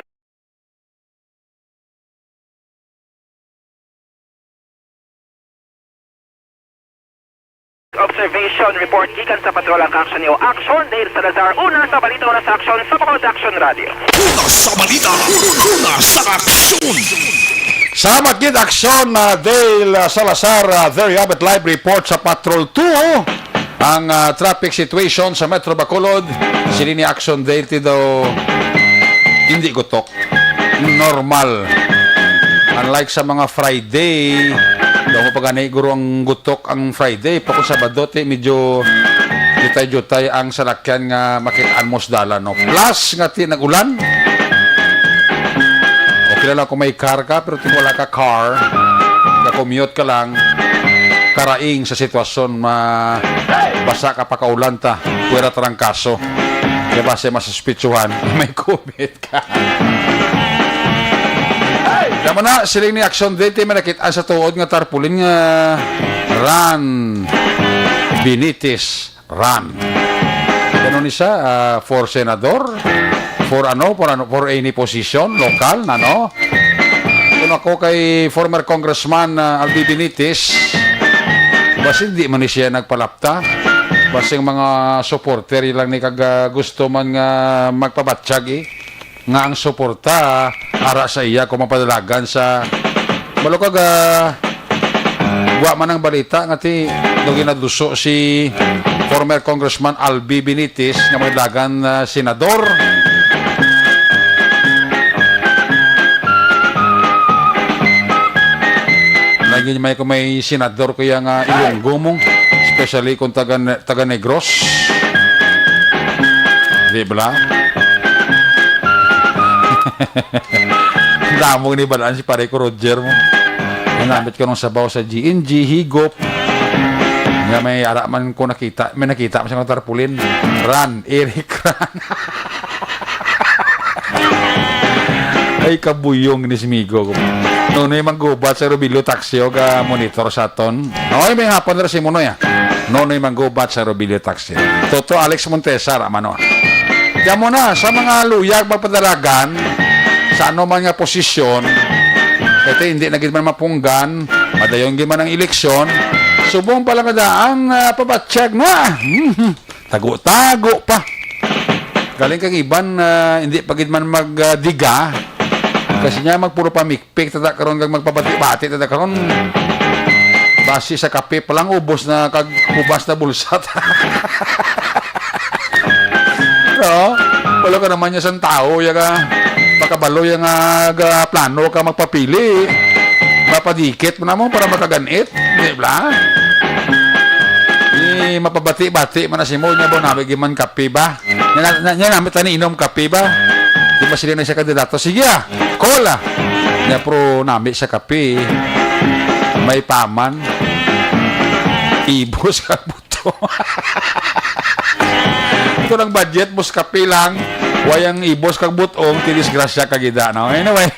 Observation report gikan sa patrol ang kaaksyon ni Action Dale Salazar. Una sa balita, una sa aksyon sa Bacolod Action Radio. Una sa balita, una sa aksyon. Salamat gid, Action, ah, Dale, ah, Salazar. Ah, there you have it, live report sa Patrol two. Ang, ah, traffic situation sa Metro Bacolod, sini ni Action Dale ti daw hindi gutok. Normal. Unlike sa mga Friday, daw mo pa gani guro ang gutok ang Friday. Pa kung Sabado, ti medyo jutay-jutay ang salakyan nga makit-an mo sa dalan, no? Plus nga ti nag-ulan. Okay lang kung may car ka, pero kung wala ka car, ga-commute ka lang, karaing sa sitwasyon, ma-, basa ka, pakaulan ta, puwera trangkaso. Kaya base masuspitsuhan, may COVID. Tama na, siling ni Action Date, may nakit-an sa tuod nga tarpaulin nga run. Benitez, run. Ano ni siya? Ah, for senador? For ano? For ano? For any position? Local? Ano? Kung ako kay former Congressman, ah, Albi Benitez, basi hindi man ni siya nagpalapta. Basi ang mga supporter lang ni kag, ah, gusto man nga magpabatsyag, eh, nga ang suporta ara sa iya kung mapadalagan sa, balo kag, ah, wa man ang balita nga ti daw ginaduso si former Congressman Albi Benitez nga magdagan, ah, senador. Lagi may, kung may senador kaya nga Ilonggo mo, especially kung taga, taga Negros. Di ba? Ang damo ni balaan si pare ko Roger mo. Namit ko ng sabaw sa G N G, higop. Nga may ara man ko nakita, may nakita man siya nga tarpaulin. Ran, Eric Ran. Ay, kabuyong ni si Migo. Nonoy Manggubat sa Rubilio Taxi, ga monitor sa aton. Oy, may hapon ra si Munoy, ah. Nonoy Manggubat sa Rubilio Taxi. Toto Alex Montesa, ra mano. Kaya mo na, sa mga luyag magpadalagan, sa ano man nga posisyon, ito hindi na gid man mapunggan, madayon gid man ang eleksyon, subong pala nga daang, ah, pabatsyag na. Tago-tago pa. Galing kang iban, ah, hindi pa gid man magdiga. Kasi niya magpuro pamikpik, tata karon kag magpabati-bati, tata karon. Basi sa kape pa lang, ubos na kag hubas na bulsa. No? Wala ka naman niya sang tao, ya ka makabalo ya nga ga plano ka magpapili. Mapadikit mo na mo para makaganit, di ba? Di mapabati-bati man na si mo, niya ba nabi giman kape ba? Niya na, niya namin tani inom kape ba? Di ba sila na siya kandidato? Sige ah, call ah. Niya pro nami sa kape. May paman. Ibos ka buto. Ito lang budget, bus kape lang. Wayang ibos kag butong, ti disgrasya ka gida, no? Anyway,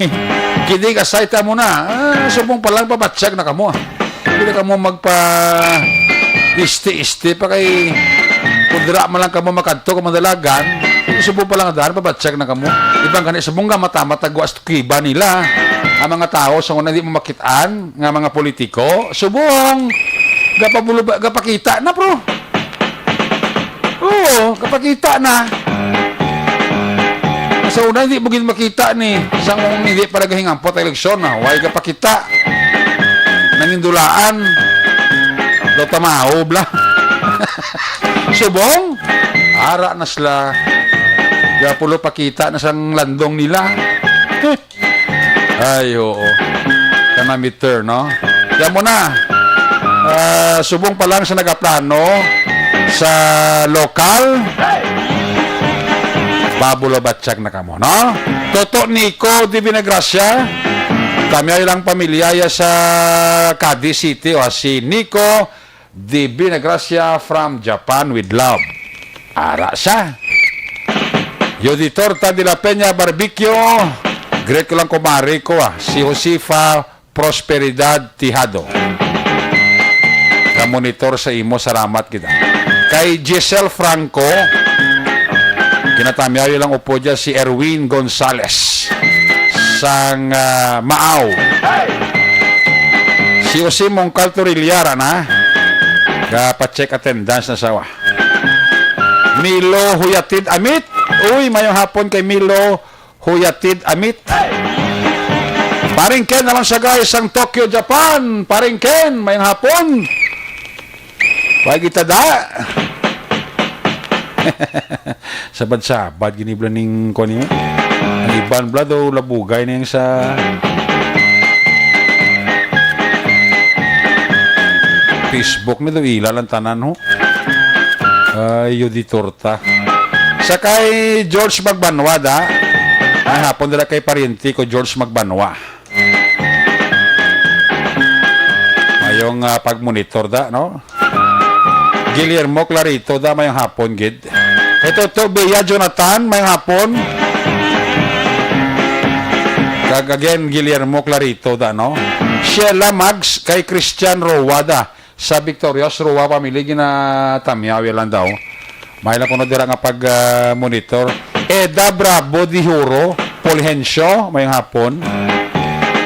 kidding aside, ta mo na. Ah, subong pa lang, pabatsyag na kamo. Hindi na kamo magpa isti-isti pa kay kung dira man lang kamo makadto kung madalagan, subong pa lang daan, pabatsyag na kamo. Ibang gani, subong nga mata-mata guas kiba nila ang mga tao sa una di mo makitaan nga mga politiko. Subong gapabulo-, gapakita na, pro. Oo, gapakita na. Sa una, hindi mo gid makita ni sa kung hindi pa nagahingambot ang eleksyon na way gapakita. Nangindulaan. Daw tamaob lang. Subong, ara na sila. Gapulo pakita na sang landong nila. Ay, oo. Kanami ter, no? Kaya mo na. Ah, subong pa lang sa nagaplano sa lokal, babulo-batsyag na kamo, no? Toto Nico de Vinagracia, kami ay lang pamilya ya sa Cadiz City, o, si Nico de Vinagracia from Japan with love. Ara sa Yoditorta de la Peña Barbecue. Greet ko lang kumari ko, ah, si Josefa Prosperidad Tijado. Ka monitor sa imo, salamat kita. Kay Giselle Franco, kinatamyaw lang upo dyan si Erwin Gonzales sang, ah, Maaw. Si Jose Mongcal Torilla na. Ka pa-check attendance na sawa. Milo Huyatid Amit. Uy, mayong hapon kay Milo Huyatid Amit. Paring Ken, alam sa guys, sang Tokyo, Japan. Paring Ken, mayong hapon. Pagita da. Sabad-sabad, ginibla ning kuwan niyo. Ang iban bla daw labugay na yung sa Facebook na daw, ila lang tanan, ho. Ay, Yoditorta. Sa kay George Magbanwa, da. Ang hapon nila kay pariente ko, George Magbanwa. Mayong, ah, pagmonitor da, no? Guillermo Clarito da, mayong hapon gid. Ito to, Bea Jonathan, mayong hapon. Kag again, Guillermo Clarito da, no? Sheila Mags kay Christian Roa da. Sa Victorious Roa family, ginatamyaw lang daw. May lang kuno dira nga pag, ah, monitor. Eda Bravo Dihuro, Fulgencio, mayong hapon.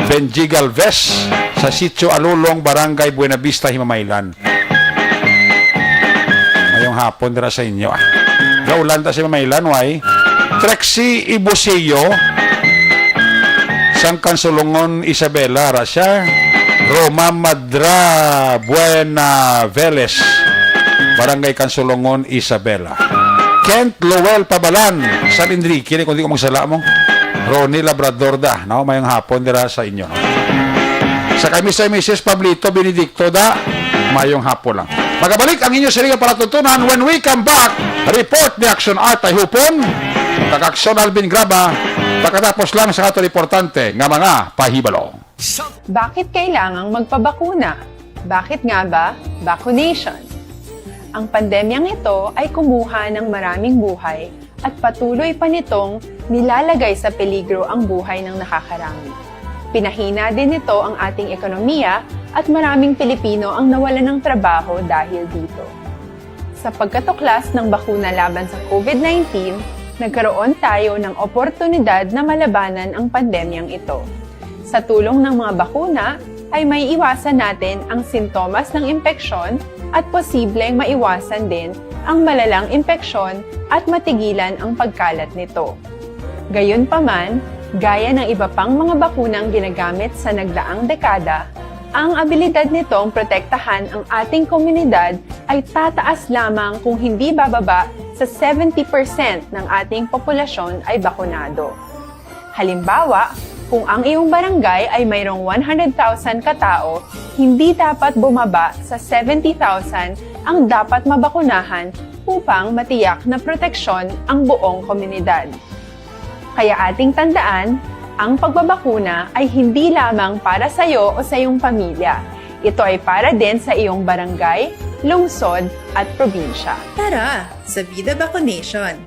Benji Galvez, sa Sitio Alulong, Barangay Buenavista, Himamaylan. Mayong hapon dira sa inyo, ah. Gaulan ta sa Himamaylan, way. Trexie Ibuseo, sang Kansulungon, Isabela, ra siya. Roma Madra Buena Veles, Barangay Kansulungon, Isabela. Kent Lowell Pabalan, San Enrique, ni kundi ko magsala mo. Ronnie Labrador da, no? Mayong hapon dira sa inyo, no? Sa kay Mister and Missus Pablito Benedicto da, mayong hapon lang. Magabalik ang inyo siring nga palatuntunan when we come back. Report ni Action Art ay hupon. Kag Action Alvin Graba, pagkatapos lang sa ato importante nga mga pahibalo. Bakit kailangang magpabakuna? Bakit nga ba vaccination? Ang pandemyang ito ay kumuha ng maraming buhay at patuloy pa nitong nilalagay sa peligro ang buhay ng nakakarami. Pinahina din nito ang ating ekonomiya at maraming Pilipino ang nawalan ng trabaho dahil dito. Sa pagkatuklas ng bakuna laban sa COVID nineteen, nagkaroon tayo ng oportunidad na malabanan ang pandemyang ito. Sa tulong ng mga bakuna, ay may iwasan natin ang sintomas ng impeksyon at posibleng maiwasan din ang malalang impeksyon at matigilan ang pagkalat nito. Gayunpaman, gaya ng iba pang mga bakunang ginagamit sa nagdaang dekada, ang abilidad nitong protektahan ang ating komunidad ay tataas lamang kung hindi bababa sa seventy percent ng ating populasyon ay bakunado. Halimbawa, kung ang iyong barangay ay mayroong one hundred thousand ka tao, hindi dapat bumaba sa seventy thousand ang dapat mabakunahan upang matiyak na proteksyon ang buong komunidad. Kaya ating tandaan, ang pagbabakuna ay hindi lamang para sa iyo o sa iyong pamilya. Ito ay para din sa iyong barangay, lungsod, at probinsya. Tara, sa Vida Vaccination!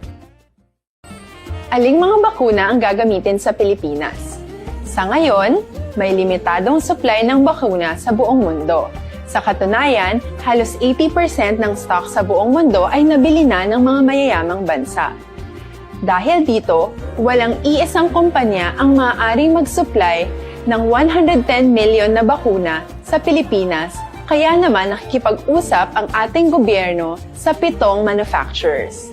Aling mga bakuna ang gagamitin sa Pilipinas? Sa ngayon, may limitadong supply ng bakuna sa buong mundo. Sa katunayan, halos eighty percent ng stock sa buong mundo ay nabili na ng mga mayayamang bansa. Dahil dito, walang iisang kumpanya ang maaaring mag-supply ng one hundred ten million na bakuna sa Pilipinas, kaya naman nakikipag-usap ang ating gobyerno sa pitong manufacturers.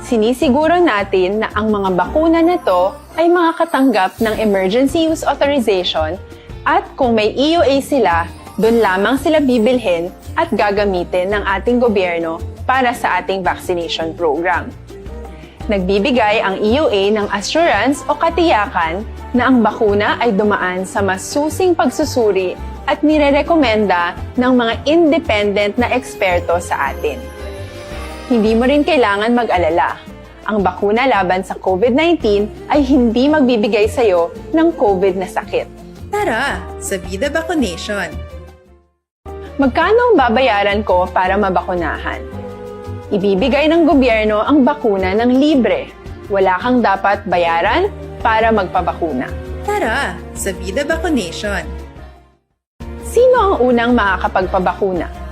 Sinisiguro natin na ang mga bakuna na to ay makakatanggap ng emergency use authorization at kung may E U A sila, doon lamang sila bibilhin at gagamitin ng ating gobyerno para sa ating vaccination program. Nagbibigay ang E U A ng assurance o katiyakan na ang bakuna ay dumaan sa masusing pagsusuri at nirerekomenda ng mga independent na eksperto sa atin. Hindi mo rin kailangan mag-alala. Ang bakuna laban sa COVID nineteen ay hindi magbibigay sa iyo ng COVID na sakit. Tara, sa Vida Vaccination! Magkano ang babayaran ko para mabakunahan? Ibibigay ng gobyerno ang bakuna ng libre. Wala kang dapat bayaran para magpabakuna. Tara, sa Vida Vaccination! Sino ang unang makakapagpabakuna?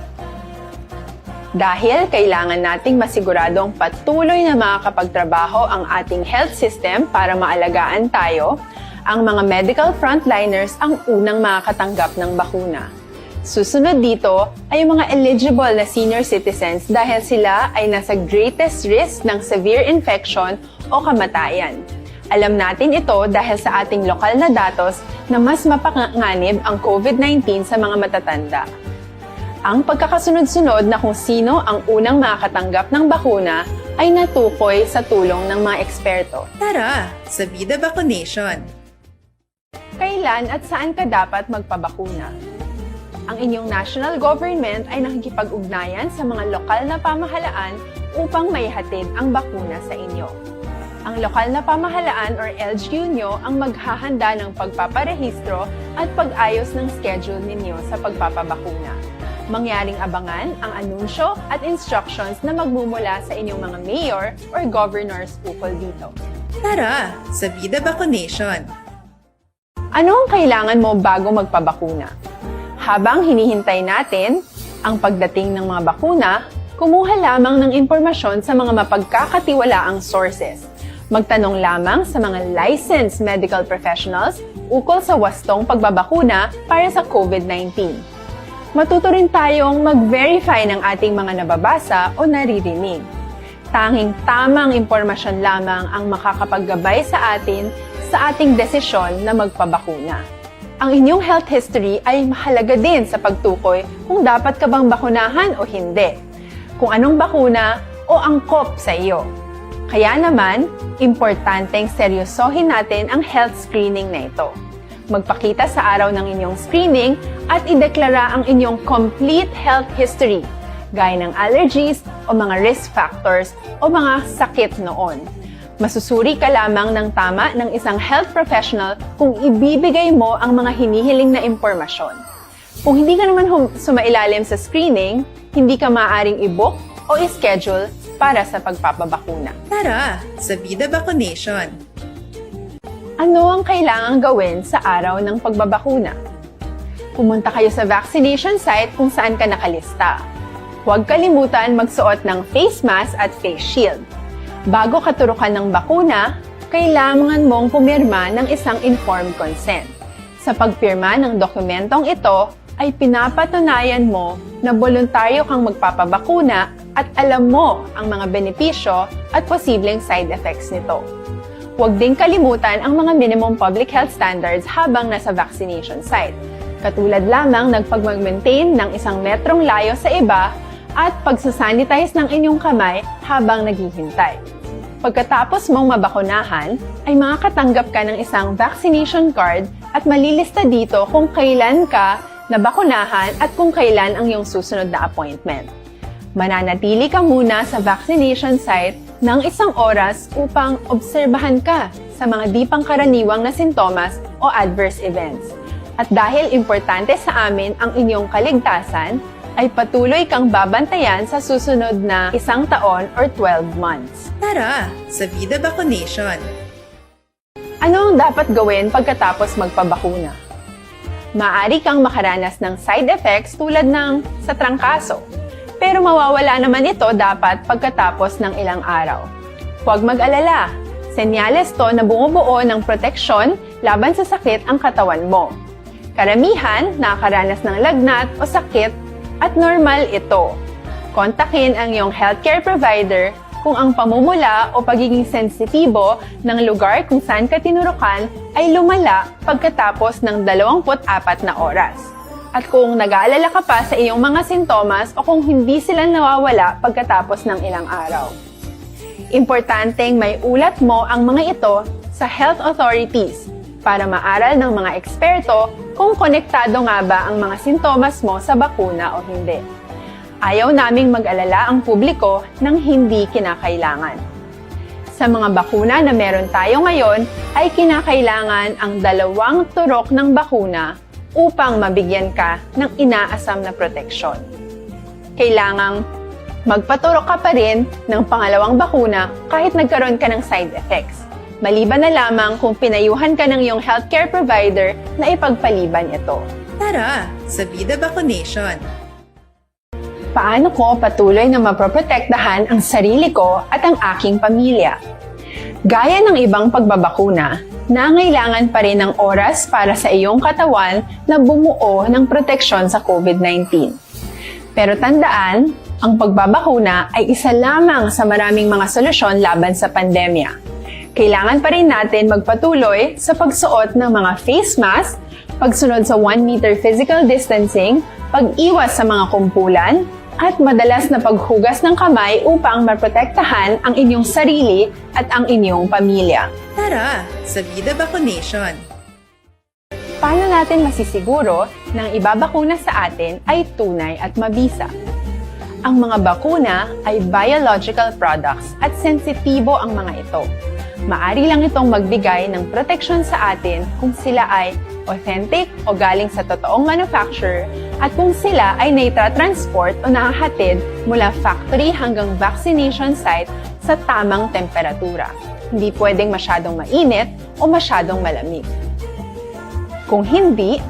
Dahil kailangan nating masiguradong patuloy na makakapagtrabaho ang ating health system para maalagaan tayo, ang mga medical frontliners ang unang makakatanggap ng bakuna. Susunod dito ay ang mga eligible na senior citizens dahil sila ay nasa greatest risk ng severe infection o kamatayan. Alam natin ito dahil sa ating lokal na datos na mas mapanganib ang COVID nineteen sa mga matatanda. Ang pagkakasunod-sunod na kung sino ang unang makakatanggap ng bakuna ay natukoy sa tulong ng mga eksperto. Tara, sa Vida Vaccination! Kailan at saan ka dapat magpabakuna? Ang inyong national government ay nakikipag-ugnayan sa mga lokal na pamahalaan upang maihatid ang bakuna sa inyo. Ang lokal na pamahalaan or L G U nyo ang maghahanda ng pagpaparehistro at pag-ayos ng schedule ninyo sa pagpapabakuna. Mangyaring abangan ang anunsyo at instructions na magmumula sa inyong mga mayor or governors ukol dito. Tara, sa Vida Vaccination! Ano ang kailangan mo bago magpabakuna? Habang hinihintay natin ang pagdating ng mga bakuna, kumuha lamang ng impormasyon sa mga mapagkakatiwalaang sources. Magtanong lamang sa mga licensed medical professionals ukol sa wastong pagbabakuna para sa COVID nineteen. Matuto rin tayong mag-verify ng ating mga nababasa o naririnig. Tanging tamang impormasyon lamang ang makakapaggabay sa atin sa ating desisyon na magpabakuna. Ang inyong health history ay mahalaga din sa pagtukoy kung dapat ka bang bakunahan o hindi, kung anong bakuna o angkop sa iyo. Kaya naman, importanteng seryosohin natin ang health screening na ito. Magpakita sa araw ng inyong screening at ideklara ang inyong complete health history, gaya ng allergies o mga risk factors o mga sakit noon. Masusuri ka lamang ng tama ng isang health professional kung ibibigay mo ang mga hinihiling na impormasyon. Kung hindi ka naman hum- sumailalim sa screening, hindi ka maaaring i-book o i-schedule para sa pagpapabakuna. Tara sa Vida Vaccination! Ano ang kailangang gawin sa araw ng pagbabakuna? Pumunta kayo sa vaccination site kung saan ka nakalista. Huwag kalimutan magsuot ng face mask at face shield. Bago katurukan ng bakuna, kailangan mong pumirma ng isang informed consent. Sa pagpirma ng dokumentong ito, ay pinapatunayan mo na boluntaryo kang magpapabakuna at alam mo ang mga benepisyo at posibleng side effects nito. Huwag ding kalimutan ang mga minimum public health standards habang nasa vaccination site, katulad lamang ng pagmag-maintain ng isang metrong layo sa iba at pagsasanitize ng inyong kamay habang naghihintay. Pagkatapos mong mabakunahan, ay makakatanggap ka ng isang vaccination card at malilista dito kung kailan ka nabakunahan at kung kailan ang iyong susunod na appointment. Mananatili ka muna sa vaccination site ng isang oras upang obserbahan ka sa mga di pangkaraniwang na sintomas o adverse events. At dahil importante sa amin ang inyong kaligtasan, ay patuloy kang babantayan sa susunod na isang taon or twelve months. Tara sa Vida Vaccination! Ano ang dapat gawin pagkatapos magpabakuna? Maaari kang makaranas ng side effects tulad ng sa trangkaso, pero mawawala naman ito dapat pagkatapos ng ilang araw. Huwag mag-alala, senyales to na bumubuo ng proteksyon laban sa sakit ang katawan mo. Karamihan nakakaranas ng lagnat o sakit at normal ito. Kontakin ang iyong healthcare provider kung ang pamumula o pagiging sensitibo ng lugar kung saan ka tinurukan ay lumala pagkatapos ng dalawampu't apat na oras, at kung nag-aalala ka pa sa iyong mga sintomas o kung hindi sila nawawala pagkatapos ng ilang araw. Importanteng maiulat mo ang mga ito sa health authorities para maaral ng mga eksperto kung konektado nga ba ang mga sintomas mo sa bakuna o hindi. Ayaw naming mag-alala ang publiko ng hindi kinakailangan. Sa mga bakuna na meron tayo ngayon, ay kinakailangan ang dalawang turok ng bakuna upang mabigyan ka ng inaasam na proteksyon. Kailangang magpaturok ka pa rin ng pangalawang bakuna kahit nagkaroon ka ng side effects, maliban na lamang kung pinayuhan ka ng iyong healthcare provider na ipagpaliban ito. Tara sa Vida Vaccination! Paano ko patuloy na mapoprotektahan ang sarili ko at ang aking pamilya? Gaya ng ibang pagbabakuna, nangailangan pa rin ng oras para sa iyong katawan na bumuo ng proteksyon sa COVID nineteen. Pero tandaan, ang pagbabakuna ay isa lamang sa maraming mga solusyon laban sa pandemya. Kailangan pa rin natin magpatuloy sa pagsuot ng mga face mask, pagsunod sa one meter physical distancing, pag-iwas sa mga kumpulan, at madalas na paghugas ng kamay upang maprotektahan ang inyong sarili at ang inyong pamilya. Tara sa Vida Vaccination! Paano natin masisiguro na ang ibabakuna sa atin ay tunay at mabisa? Ang mga bakuna ay biological products at sensitibo ang mga ito. Maari lang itong magbigay ng proteksyon sa atin kung sila ay authentic o galing sa totoong manufacturer at kung sila ay naitra-transport o nahahatid mula factory hanggang vaccination site sa tamang temperatura. Hindi pwedeng masyadong mainit o masyadong malamig. Kung hindi,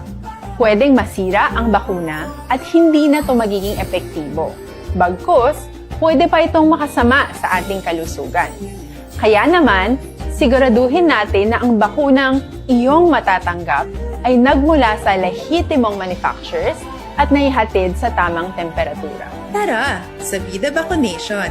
pwedeng masira ang bakuna at hindi na ito magiging epektibo. Bagkus, pwede pa itong makasama sa ating kalusugan. Kaya naman, siguraduhin natin na ang bakunang iyong matatanggap ay nagmula sa lehitimong manufacturers at naihatid sa tamang temperatura. Tara sa Vida Vaccination!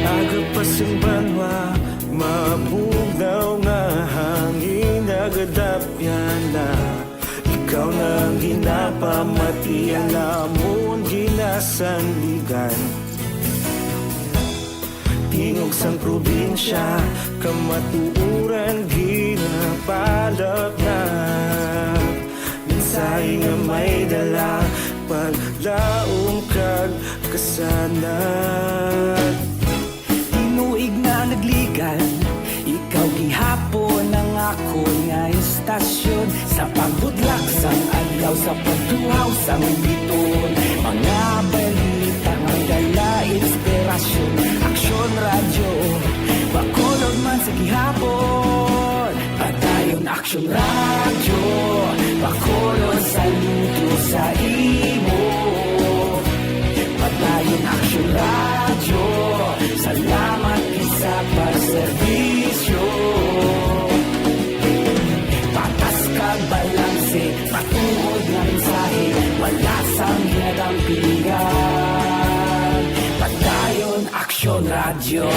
Aga pa sing banwa, mabugnaw nga hangin, nagadapyan na. Ikaw na ang ginapamati, ang amon ginasandigan. Tingog sang probinsya, kamatuoran gina. Palapnap, mensahe nga may dala, paglaom kag kasanag. Tinuig na nagligan, ikaw gihapon ang akon nga istasyon. Sa pagbutlak sang adlaw, sa pagtuhaw sang bituon, mga balita nga dala inspirasyon. Aksyon Radyo, Bacolod man sa gihapon. Padayon Aksyon Radyo, Bacolod, saludo sa imo. Padayon Aksyon Radyo, salamat gid sa pagserbisyo. Patas kag balanse, matuod nga mensahe, wala sang ginadampingan. Padayon Aksyon Radyo.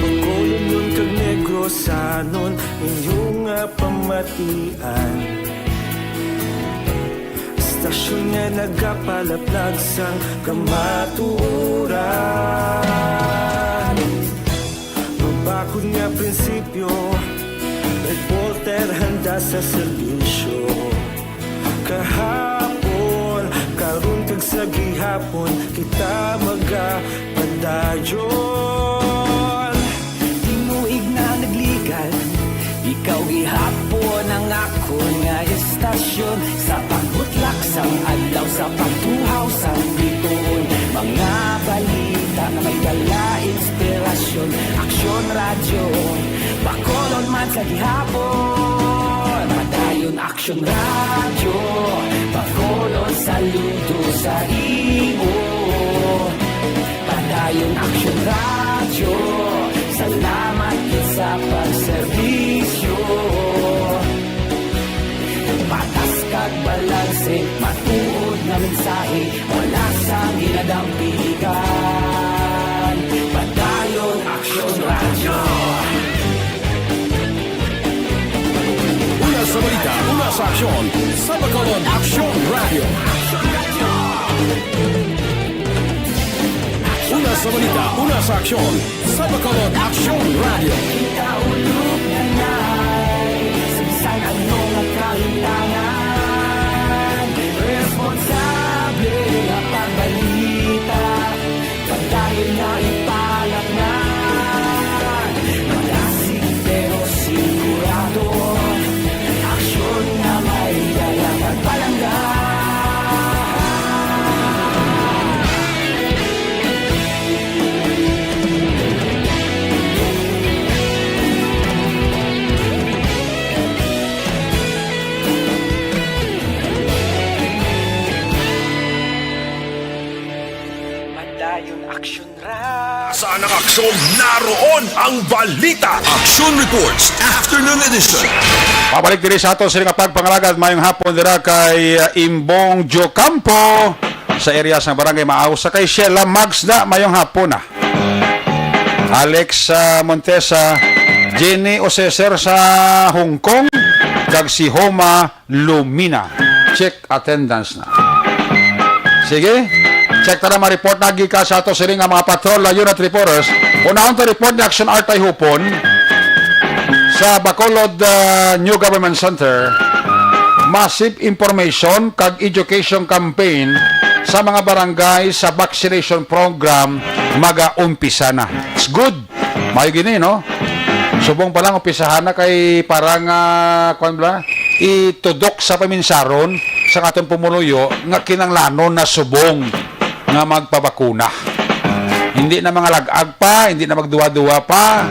Bacolodnon kag Negrosanon, inyo nga pamatian. Istasyon nga nagapalaplag sang kamatuoran. Mabakod nga prinsipyo, reporter handa sa serbisyo. Kahapon, karon kag sa gihapon, kita magapadayon. Tinuig na nagligan, ikaw gihapon ang akon nga istasyon. Sa pagbutlak sang adlaw, sa pagtuhaw sang bituon, mga balita nga may dala inspirasyon. Aksyon Radyo, Bacolod man sa gihapon. Padayon Aksyon Radyo, Bacolod, saludo sa imo. Padayon Aksyon Radyo, salamat gid sa pagserbisyo. Patas kag balanse, matuod nga mensahe, wala sang ginadampingan. Padayon Aksyon Radyo. Una sa balita, una sa aksyon, sa Bacolod Aksyon Radyo. Una sa balita, una sa aksyon, sa Bacolod Aksyon Radyo. Kita ulog na nai, sa bisan ano nga kalimtangan, responsable nga pagbalita, padayon na ipalatnan. Malasig pero sigurado, aksyon nga may dala kag palangga. Padayon Aksyon Radyo. Saan ang aksyon? Naroon ang balita. Aksyon Reports, Afternoon Edition. Pabalik diri sa ato sini nga pagpangalagad. Mayong hapon dira kay, uh, Imbong Jocampo sa area sa Barangay Maaw, sa kay Sheila Mags na. Mayong hapon na. Alex, uh, Montesa, Jenny Oseser sa Hong Kong, kag si Homa Lumina. Check attendance na. Sige. Check ta na mga report na gikan sa ato sini nga mga patrol, uh, unit reporters. Unahon ta report ni Action Art Ayhupon sa Bacolod, uh, New Government Center. Massive information kag education campaign sa mga barangay sa vaccination program magaumpisa na. It's good. Mayo gini, no? Subong pa lang, umpisahan na kay parang, ah, kuwan ba? Itudok sa paminsaron sa aton pumuluyo nga kinanglanon na subong nga magpabakuna. Hindi na mga lag-ag pa, hindi na magduwa-duwa pa.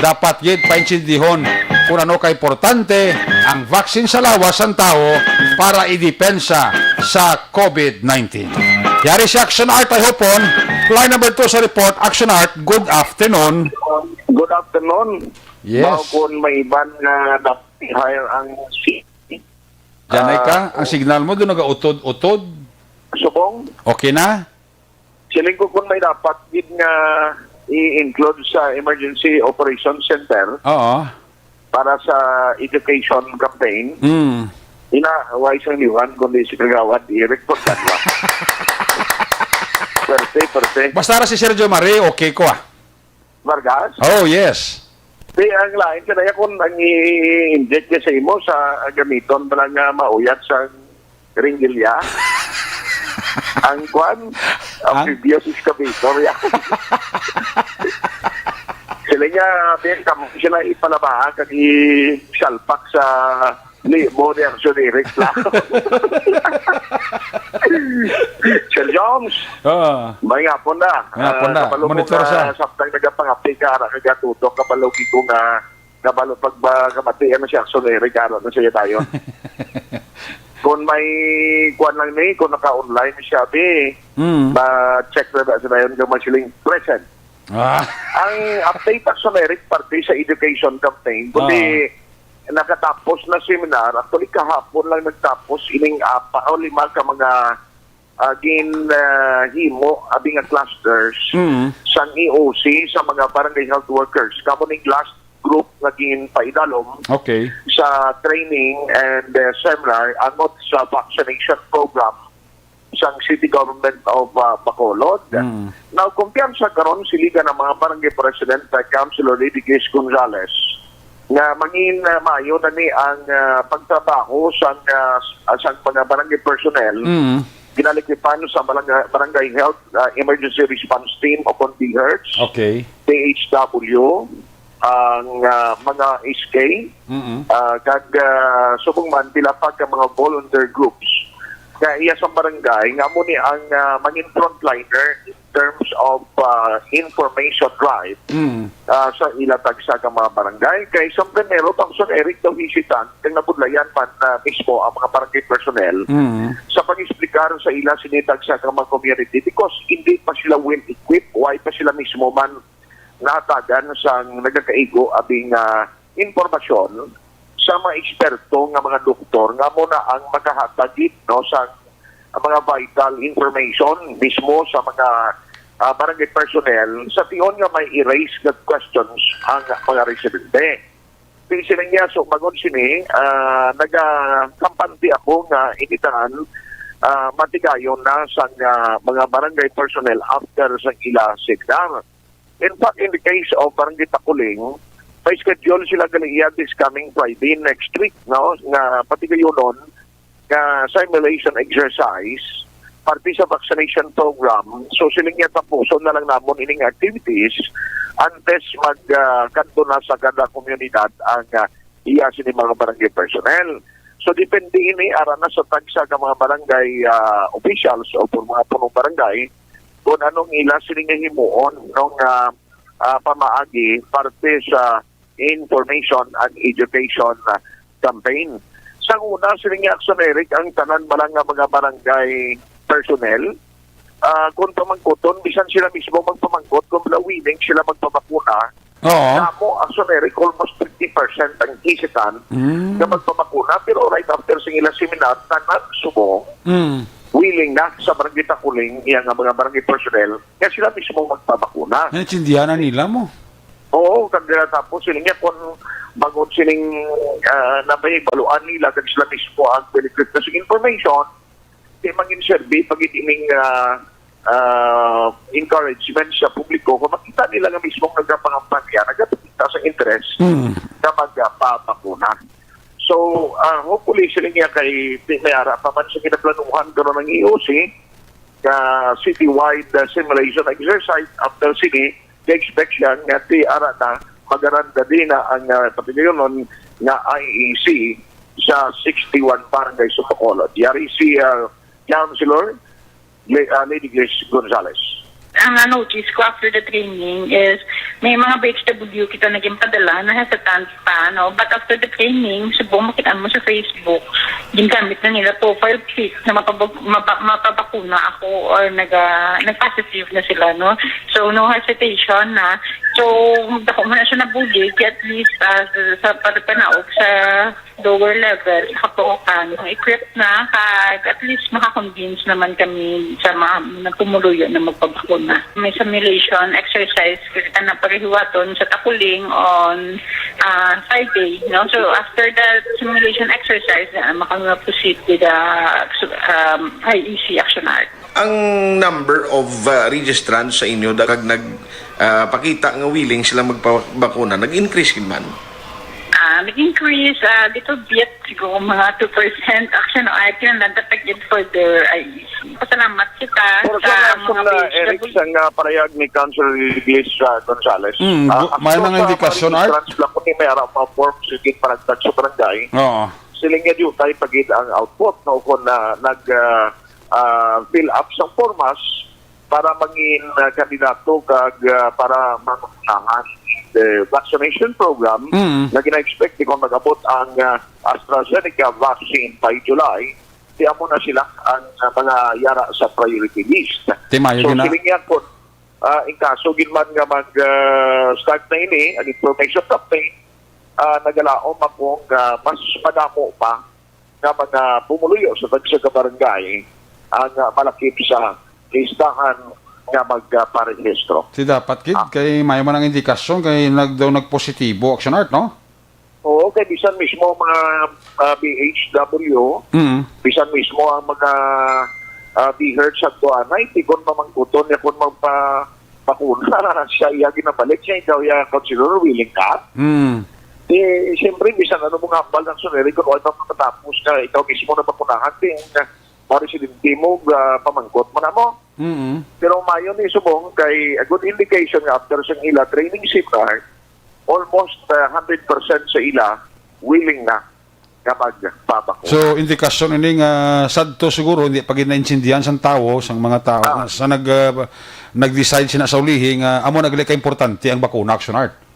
Dapat gid paintindihon kung ano ka importante ang vaccine sa lawas sang tawo para idepensa sa COVID nineteen. Yari si Action Art Ayhupon, line number two sa report. Action Art, good afternoon. Good afternoon. Yes. Mao kun may iban nga nap-, hire ang si-, Janay ka, ah, ang signal mo doon nagautod-utod. Subong? Okay na? Siling ko kung may dapat gid nga i-include sa Emergency Operations Center Oo. para sa education campaign. Mm. Ina, why sang liwan kundi si Kagawad Eric Portadua? Di, perfect. Basta ra si Sergio Marie, okay ko, ah. Vargas? Oh, yes. Di, ang lain ka na kung ang i-inject niya sa imo sa gamiton ba lang nga mauyat sa ringgilya? Ang kwan? Ang Ang? previous excavator, ya. Sila niya, di, kam-, sila ipalabahan kag i-salpak sa libo ni Action Eric lang. Sir Jones, Ah, may hapon na. May hapon Ah, na. kabalo ko Monitor nga sa. Samtang nagapangapit ka, ara ka gatutok, kabalo gid ko nga, kabalo pag ba, kamati, ano, si Action Eric, ara na siya tayo. Kung may kuwan lang ni, kung naka-online siya, bi, Mm. ma-check na ba sila yun, kung may siling present. Ah. Ang update, Action Eric, parte sa education campaign, kundi Ah. nakatapos na seminar. Actually, kahapon lang nagtapos ining apa o lima ka mga, ah, gin, ah, himo abi nga clusters Mm. sang E O C sa mga barangay health workers. Kamo ning last group nga ginpaidalom Okay. sa training and, ah, seminar angot sa vaccination program sang City Government of, ah, Bacolod. Mm. Now, kumpiyansa karon siligan ang mga barangay president kay Councilor Lady Grace Gonzales nga mangin, ah, maayo na ni ang, ah, pagtrabaho sang, ah, s-, ah, sang mga barangay personnel Mm. ginalikipan sa barangay, barangay health, ah, emergency response team o kon BHERTs, Okay. P H W, ang, ah, mga S K, Mm. ah, kag, ah, subong man pila pa ka mga volunteer groups nga iya sa barangay nga amo ni ang, ah, mangin frontliner in terms of, ah, information drive, Mm. ah, sa ila tagsa ka mga barangay. Kay sa primero, Councilor Eric, daw hisitan kag nabudlayan man, ah, mismo ang mga barangay personnel Mm. sa pag-explicar sa ila sini tagsa ka mga community because hindi pa sila well equipped, why pa sila mismo man nahatagan sang nagakaigo abing, ah, impormasyon sa mga eksperto nga mga doktor nga amo na ang makahatag gid, no, sa mga vital information mismo sa mga, ah, barangay personnel sa tion nga may i-raise nga questions ang mga residente. Di sila niya, so, bangod sini, ah, nagakampante ako nga initan, ah, matigayon na sa nga mga barangay personnel after sa ila seminar. In fact, in the case of Barangay Takuling, may schedule sila gali iya this coming Friday next week, no, nga patigayonon nga simulation exercise parte sa vaccination program. So, siling niya, tapuson na lang namon ining activities antes mag, ah, kanto na sa kada komunidad ang, ah, iya sini mga barangay personnel. So, depende ini ara na sa tagsa ka mga barangay, ah, officials o por mga punong barangay kung anong ila sini nga himuon, no, nga, ah, pamaagi parte sa information and education, ah, campaign. Sa una, siling ni Action Eric, ang tanan bala nga mga barangay personnel, ah, kung pamangkuton, bisan sila mismo magpamangkot kung bala willing sila magpabakuna, Oo. Kamo, Action Eric, almost fifty percent ang hisitan Mm. nga magpabakuna, pero right after sa ilang seminar, tanan subong Mm. willing na sa Barangay Takuling, iya nga mga barangay personnel, nga sila mismo magpabakuna. Naintindihan na nila mo. Oo, kag, ah, tapos sila niya kung bangod sining, ah, napahibaluan nila kag sila mismo ang pinigkit na sa information, di mangin serbi pag ining, ah, ah, encouragement sa publiko kung makita nila nga mismo nagkapangampanya, nagkapakita sa interest Mm. na magpabakuna. So, ah, hopefully, sila niya kay di may ara pa man sa kinaplanuhan karon ng E O C, ka citywide, ah, simulation exercise after sini, i-expect siya nga ti ara na magaranda din na ang, ah, pagkayunon nga I E C sa sixty-one barangay sa Bacolod. Yari si, ah, Councilor Le-, ah, Lady Grace Gonzales. Ang na-notice ko after the training is may mga B H W kita naging padala na hesitant pa, no? But after the training, subong makita mo sa Facebook, gingamit na nila profile pic na mapabag-, maba-, mapabakuna ako or naga-, nag-positive na sila, no? So, no hesitation na. So, dako mo na siya nabulig, at least, ah, sa, sa pagpanaog sa lower level, sa kapuukan, kung equipped na, kag at least makakonvince naman kami sa mga nagpumuluyo na magpabakuna. May simulation exercise, kasi na pag hiwaton sa Takuling on, ah, Friday, no? So, after that simulation exercise, ah, maka-proceed with the, um, I E C action art. Ang number of, uh, registrants sa inyo, da-, kag nag, uh, pakita nga willing sila magpabakuna, nag-increase gid man? Ah, nag-increase, ah, little bit, siguro mga two percent. Action art, yun lang, dapat yun for the I E C. Pasalamat kita Pero sa sa mga reaksyon na, Eric, B H W. Sa nga parayag ni Councilor Liz, ah, Gonzales. Mm, Ah, gu-, may mga indikasyon, Art? Registrants lang kung may ara mga forms, sige, para sa barangay. Oo. Siling niya, diutay pa gid ang output, no? Kung na, nag, ah, ah, fill up sang formas para mangin, ah, kandidato kag, ah, para mangunahan the vaccination program Mm. na gina-expect ni kung mag-abot ang, ah, AstraZeneca vaccine by July, di amo na sila ang, ah, mga yara sa priority list. Timayo So, gina- siling niya kung, ah, in kaso gid man nga mag, ah, start na ini ang information campaign, ah, nagalaom ako nga mas madamo pa nga mga pumuluyo sa tagsa ka barangay ang, ah, malakip sa listahan nga magparehistro. Si dapat gid Ah. kay may man ang indikasyon kay nag-, daw nagpositibo, Action Art, no? Oo, kay bisan mismo mga, ah, B H W, Mm. bisan mismo ang mga, ah, B H R sa Tuanay, di kon mamangkuton niya kung magpa-, bakuna, siya iya ginabalik siya, ikaw iya, Councilor, willing ka? Mm. Di, siyempre, bisan ano mo nga ambal ng suneri, kung ano ang matapos ka, ikaw mismo na bakunahan, di, ang, ah, mga residente mo, ah, pamangkot mo na mo. Mm. Pero mayo ni subong kay a good indication nga after sang ila training seminar, almost, ah, hundred percent sa ila willing na nga magpabakuna. So, indikasyon ini nga sadto siguro, hindi pa gid naintindihan sang tawo, sang mga tawo, Ah. sa nag, ah, nag-decide sina sa ulihi nga amo na gali ka importante ang bakuna, Action Art.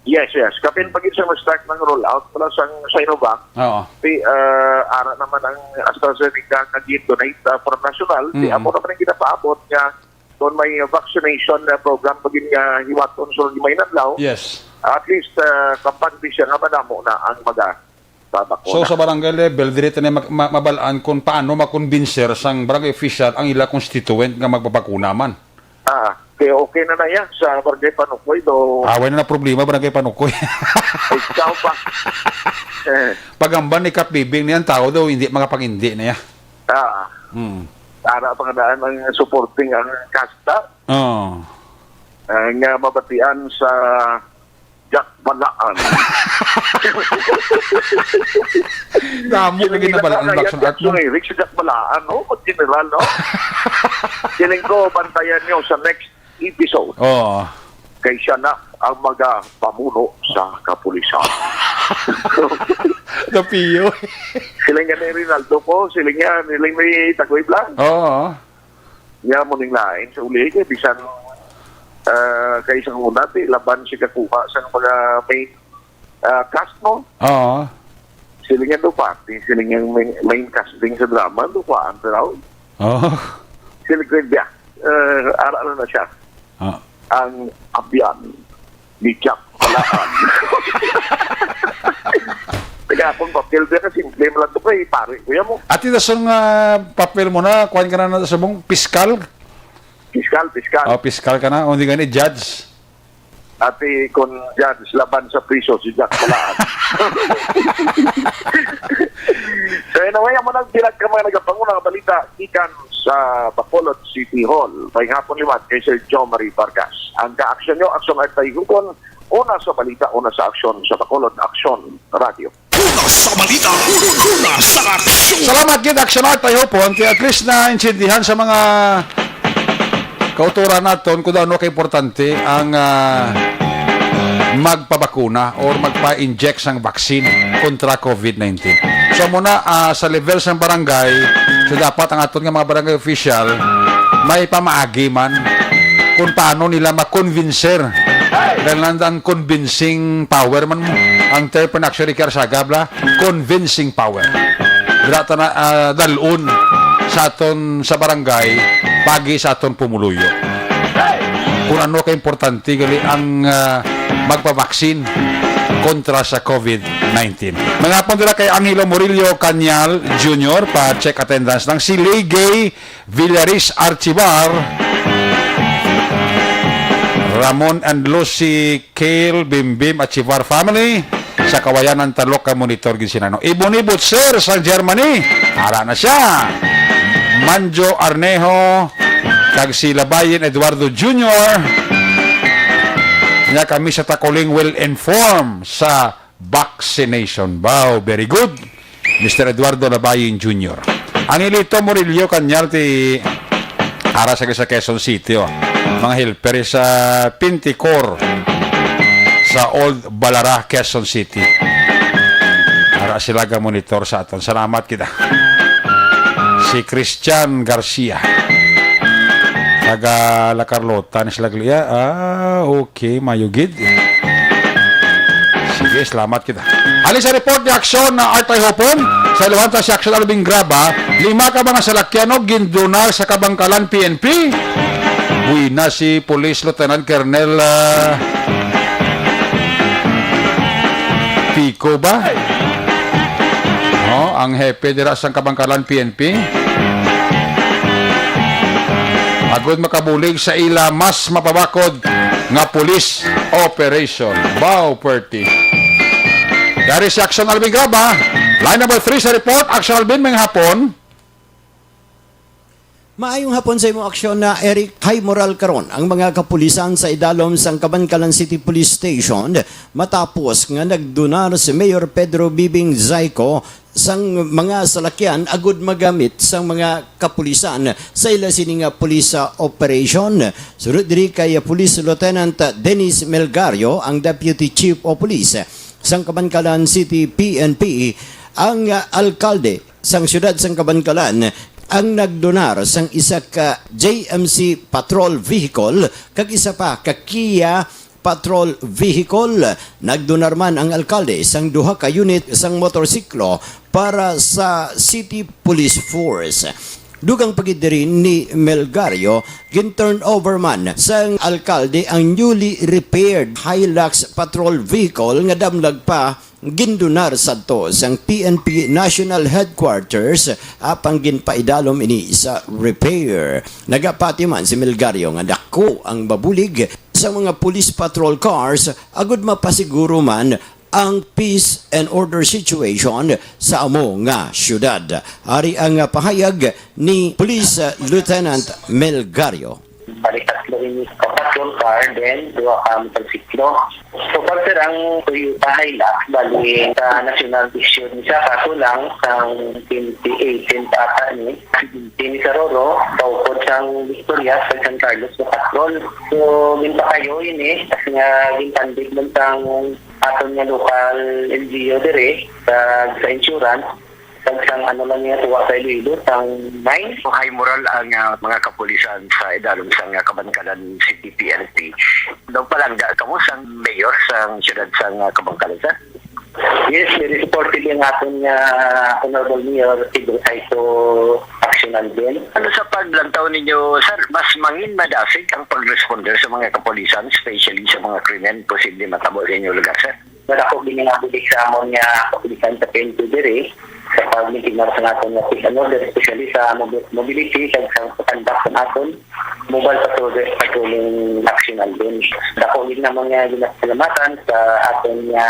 Yes, yes. Kapin pa gid sa mag-start ng rollout, wala sang Sinovac, Oo. di, ah, ara naman ang AstraZeneca nga gin-donate, ah, from national. Di Mm. amo naman ang ginapaabot nga kung may vaccination, ah, program pa gid nga hiwaton sa may adlaw, Yes. at least, ah, kampante siya nga madamo na ang maga-, babakuna. So, sa barangay level, diri ta na mag-, ma-, mabalaan kung paano makonbinser sang barangay official ang ila constituent nga magpabakuna man. Ah, kay okay na na yan sa barangay Panukoy, do. Away na na problema, barangay Panukoy. Ikaw pa. Eh. Pagamban ni Kap Bibing ni ang tao daw, hindi makapangindi na ya. Ah. Hmm. Ara pa nga daan ang supporting ang kasta. Oo. Ah, nga mabatian sa Jack Balaan. Damo na ginabalaan, Black Sun Art, no? Eric, si Jack Balaan, no? Pag general, no? Feeling ko, bantayan nyo sa next episode. Oo. Kay siya na ang magapamuno sa kapulisan. Dapiyo. Sila nga ni Rinaldo po, sila nga ni Tagoy Blanc. Oo. Nga mo ning lain sa uli kay bisan, ah, kay sa una, di laban si kakuha sa mga main, ah, cast mo. Oo. Sila nga do pati, sila nga main, main casting sa drama, do kuhaan sa raw. Oo. Sila nga biya, ah, ara na na siya. Ah. Ang abyan ni Jack Balaan. Taga akong papel, di ka simple man lang to kay pare, kuya mo. Ati, dasong, ah, papel mo na, kuwan ka na na sa mong piskal? Piskal, piskal. Oh, piskal ka na. O, hindi gani, judge. Ati, kung judge, laban sa priso, si Jack Balaan. So, anyway, amo nang bilag ka mga nagapanguna nga balita, ikan sa Bacolod City Hall. May hapon liwat kay Sir John Marie Vargas. Ang kaaksyon nyo, aksyon ay tayugon. Una sa balita, una sa aksyon sa Bacolod Aksyon Radio. Una sa balita, una sa aksyon. Salamat gid, Action Art. I hope, oh, at least na intindihan sa mga kauturan naton kung ano ka importante ang, ah, magpabakuna or magpa-inject sang vaccine kontra covid nineteen. So, muna, ah, sa level sang barangay, so dapat ang aton nga mga barangay official may pamaagi man kung paano nila makonvinser. Dahil nanda ang convincing power man mo. Ang term pa na actually kay Arsagabla, convincing power. Dira ta na, ah, dalon sa aton sa barangay, pagi sa aton pumuluyo. Kung ano ka importante gali ang, ah, magpabaksin kontra sa covid nineteen. Mga hapon dira kay Angelo Murillo Cañal Junior, pa-check attendance lang. Si Lee Gay Villaris Archibar. Ramon and Lucy Kale Bimbim Achivar family sa Kawayanan, Talok, ka monitor gid sila, no? Ibon-ibot, sir, sa Germany. Ara na siya. Manjo Arnejo, kag si Labayin Eduardo Junior. Nya kami sa Takuling well informed sa vaccination. Wow, very good. Mister Eduardo Labayin Junior. Angelito Murillo Cañarte, ara sa, sa Quezon City, oh. Mga helper sa Pinticor sa Old Balara, Quezon City. Ara sila ga monitor sa aton. Salamat kita. Si Christian Garcia. Taga La Carlota ni sila, Glia. Ah, okay, mayugid. Sige, salamat kita. Halin sa report ni Aksyon na Art Hopon, sa Luwanta si Aksyon Alvin Graba, lima ka mga salakyan, no, gindunar sa Kabangkalan P N P. Buena si Police Lieutenant Colonel, ah, Pico ba? Oh, ang hepe dira sa Kabangkalan P N P. Agud makabulig sa ila mas mapabakod nga police operation. Wow, perti. Dari si Action Alvin Graba. Line number three sa report. Action Alvin, may hapon. Maayong hapon sa imo, Aksyon na Eric. High moral karon ang mga kapulisan sa idalom sang Kabankalan City Police Station matapos nga nagdunar si Mayor Pedro Bibing Zayco sang mga salakyan agud magamit sang mga kapulisan sa ila sini nga police, ah, operation. Sunod diri kay Police Lieutenant Dennis Melgario, ang Deputy Chief of Police sang Kabankalan City P N P, ang, ah, alkalde sang siyudad sang Kabankalan ang nagdonar sang isa ka J M C patrol vehicle kag isa pa ka Kia patrol vehicle. Nagdonar man ang alkalde sang duha ka unit sang motorsiklo para sa City Police Force. Dugang pa gid diri ni Melgario, gin-turn over man sang alkalde ang newly repaired Hilux patrol vehicle nga damlag pa gindonar sadto sang P N P National Headquarters, apang ginpaidalom ini sa repair. Nagapati man si Melgario nga dako ang mabulig sa mga police patrol cars agud mapasiguro man ang peace and order situation sa amo nga siyudad. Ari ang pahayag ni Police Lieutenant Melgario. Bali, tatlo ini ka patrol car, then duha ka motorsiklo. So far, sir, ang Toyota Hilux, bali, sa national issue ni siya, kaso lang, sang twenty eighteen pa ata ni, aksidente ni sa Roro, kaupod sang Victoria, sa San Carlos, sa patrol. So, ginpakayo ini, tas nga ginpandig man sang aton nga local L G U dire, sa, sa insurance. Kag sang ano lang niya, tuwa sa Iloilo, sang nine. So, high moral ang, ah, mga kapulisan sa idalom sang, ah, Kabankalan City P N P. Daw palangga kamo sang mayor sang siyudad sang, ah, Kabankalan, sir? Yes, very supportive ang aton nga Honorable Mayor Pedro Saito Action Alvin. Ano sa paglantaw ninyo, sir, mas mangin madasig ang pag-responder sa mga kapulisan, especially sa mga krimen posible matabo sa inyong lugar, sir? Madako gid nga bulig sa amon nga kapulisan sa P N P diri sa pag-maintain sa naton nga peace and order, especially sa mobi-, mobility kag sa conduct sa naton mobile patrol-, patrolling action, Alvin. Dako gid namon nga ginasalamatan sa aton nga,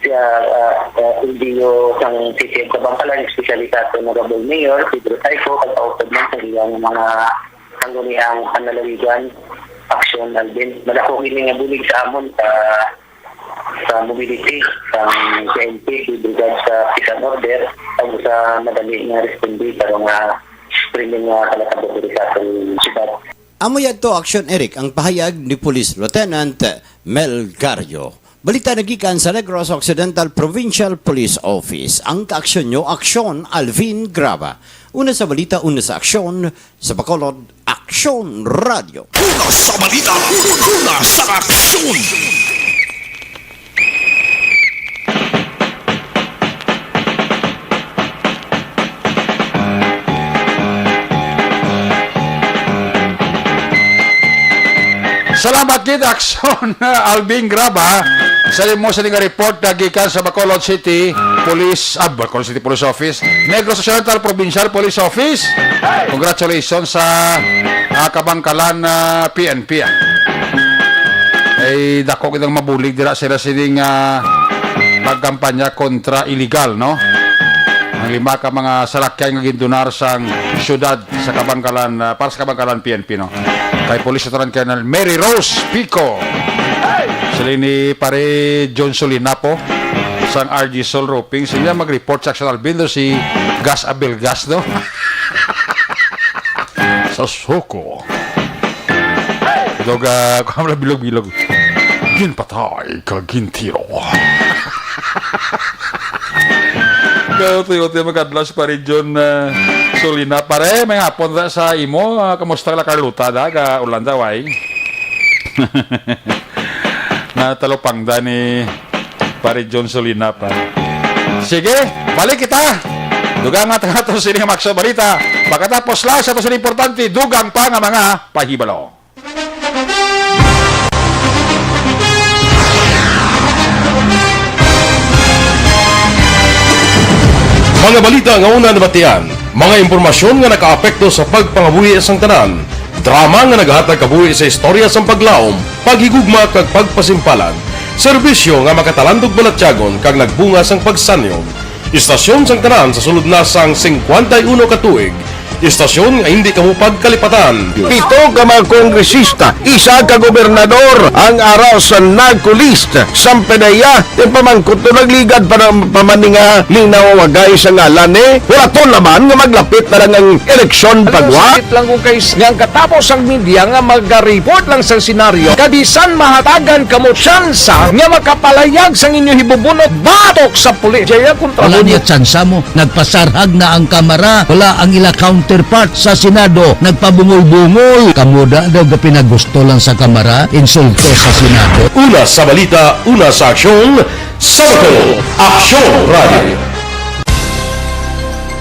sa, ah, ah, L G U sang City of Kabankalan, especially sa aton Honorable Mayor Pedro Saito, kag kaupod man sa iyang mga sangguniang panlalawigan action, Alvin. Madako gid nga bulig sa amon sa sa mobility sang P N P, Brigada sa Peace and Order, kag sa madali nga responde karon nga krimen nga kalatabok diri sa atong syudad. Amo yadto, Action Eric, ang pahayag ni Police Lieutenant Mel Gario. Balita nagikan sa Negros Occidental Provincial Police Office. Ang kaaksyon nyo, Aksyon Alvin Graba. Una sa balita, una sa aksyon, sa Bacolod, Aksyon Radio. Una sa balita, una sa aksyon. Salamat gid, Aksyon Alvin Graba, sa imo sa nga report na gikan sa Bacolod City Police, ah, Bacolod City Police Office, Negros Occidental Provincial Police Office. Congratulations sa, ah, Kabangkalan, ah, P N P, ah. Ay dako kitang mabulig dira sila sining, ah, pagkampanya kontra illegal, no? Ang lima ka mga salakyan nga gindonar sang syudad sa Kabangkalan, ah, para sa Kabangkalan P N P, no? Kay Police Lieutenant Colonel Mary Rose Pico. Sila ni Pare John Solinapo sang R G Sol Roofing. Sila mag-report sa Action Albindo si Gas Abelgas, no? Sa Soko. Dog, ah, kuha mo lang bilog-bilog. Ginpatay kag gintiro. Kaya tuyo, tuyo, magkadlas pa region, ah, Solina. Pare, may hapon sa, sa imo. Ah, kamusta ka, Carlota, da? Ka Olanda, way? Natalupangda ni Pare John Solina pa. Sige, balik kita. Dugang nga tangato sini nga maksa balita. Pagkatapos lang sa to sini importante, dugang pa nga mga pahibalo. Mga balita nga una nabatian, mga impormasyon nga nakaapekto sa pagpangabuhi sang tanan, drama nga naghatag kabuhi sa istorya sang paglaom, paghigugma kag pagpasimpalan, serbisyo nga makatalandog balatyagon kag nagbunga sang pagsanyon. Istasyon sang tanan sa sulod na sang singkwenta y uno ka tuig. Istasyon nga hindi kamo pagkalipatan. Pito ka mga kongresista, isa ka gobernador, ang ara sa NAGCO list. Sang P D E A, yung pamangkot to nagligad pa ng pamaninga, linaw wagay sa ngalan, eh. Wala to naman nga maglapit na lang ang eleksyon pagwa. Sakit lang kung kay nga ang katapos ang media nga maga-report lang sa senaryo, kabisan mahatagan kamo tsansa nga makapalayag sang inyo hibubunot batok sa pulis. Jaya kontra Wala mo niya tsansa mo. Nagpasarhag na ang Kamara. Wala ang ila counterpart sa Senado. Nagpabungol-bungol. Kamo da daw gapinagusto lang sa Kamara, insulto sa Senado. Una sa balita, una sa aksyon, sa Bacolod, Aksyon Radio.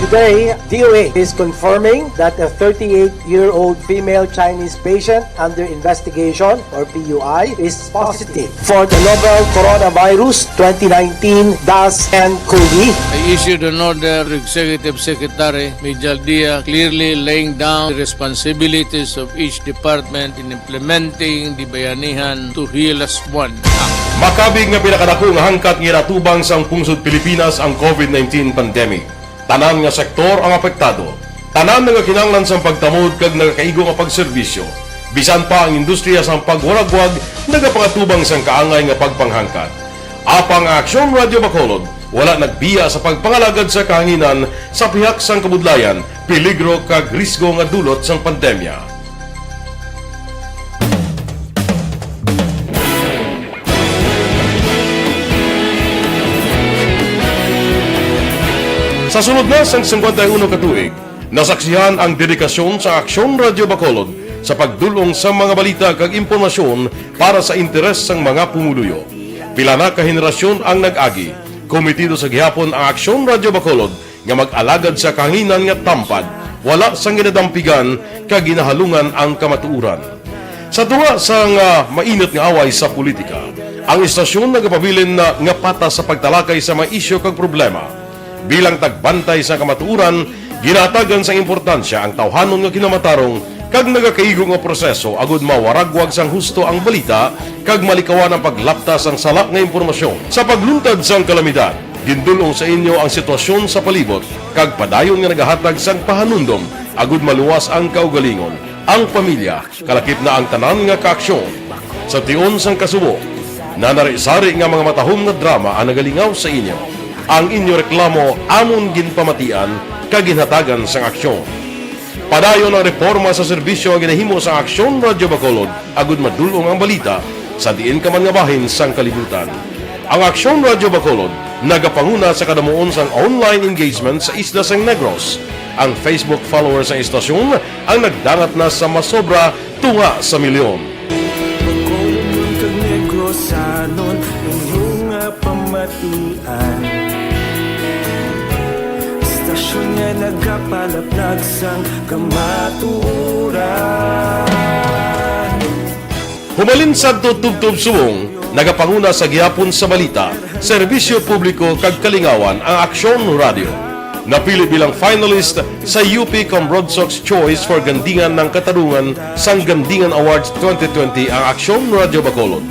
Today, D O A is confirming that a thirty-eight-year-old female Chinese patient under investigation, or P U I, is positive for the novel coronavirus twenty nineteen dash ten COVID. I issued an order to Executive Secretary Mijal Dia, clearly laying down the responsibilities of each department in implementing the Bayanihan to Heal As One Act. Makabig nga pinakadako nga hangkat nga ginatubang sang pungsod Pilipinas ang COVID nineteen pandemic. Tanan nga sektor ang apektado. Tanan nga kinahanglan sang pagtamod kag nagakaigo nga pagserbisyo. Bisan pa ang industriya sang pagwaragwag nagapangatubang sang kaangay nga pagpanghangkat. Apang ang Aksyon Radio Bacolod wala nagbiya sa pagpangalagad sa kahanginan sa pihak sang kabudlayan, peligro kag risgo nga dulot sang pandemya. Sa sulod na sang singkwenta y uno ka tuig, nasaksihan ang dedikasyon sa Aksyon Radio Bacolod sa pagdul-ong sa mga balita kag impormasyon para sa interes sang mga pumuluyo. Pila na ka henerasyon ang nag-agi, kometido sa gihapon ang Aksyon Radio Bacolod nga mag-alagad sa kahanginan nga tampad, wala sang ginadampigan kag ginahalungan ang kamatuoran. Sa tunga sang, ah, mainit nga away sa politika, ang istasyon nagapabilin na nga patas sa pagtalakay sa mga isyu kag problema. Bilang tagbantay sa kamatuoran, ginahatagan sang importansya ang tawhanon nga kinamatarong kag nagakaigo nga proseso agud mawaragwag sang husto ang balita kag malikawan ang paglapta sang sala nga impormasyon. Sa pagluntad sang kalamidad, gindul-ong sa inyo ang sitwasyon sa palibot kag padayon nga nagahatag sang pahanumdom agud maluwas ang kaugalingon, ang pamilya, kalakip na ang tanan nga kaaksyon. Sa tion sang kasubo, nanari-sari nga mga matahom nga drama ang nagalingaw sa inyo. Ang inyo reklamo amon ginpamatian kag ginhatagan sang aksyon. Padayon ang reporma sa serbisyo nga ginahimo sang Aksyon Radio Bacolod agud madul-ong ang balita sa diin ka man nga bahin sang kalibutan. Ang Aksyon Radio Bacolod nagapanguna sa kadamuon sang online engagement sa isla sang Negros. Ang Facebook followers sang istasyon ang nagdangat na sa masobra tunga sa milyon. Bacolod kag Negrosanon, inyo nga pamatian. Istasyon nga nagapalaplag sang kamatuoran. Humalin sadto tubtob subong, nagapanguna sa gihapon sa balita, serbisyo publiko kag kalingawan ang Aksyon Radio. Napili bilang finalist sa U P Cambronsox Choice for Gandingan ng Katarungan sang Gandingan Awards twenty twenty ang Aksyon Radio Bacolod.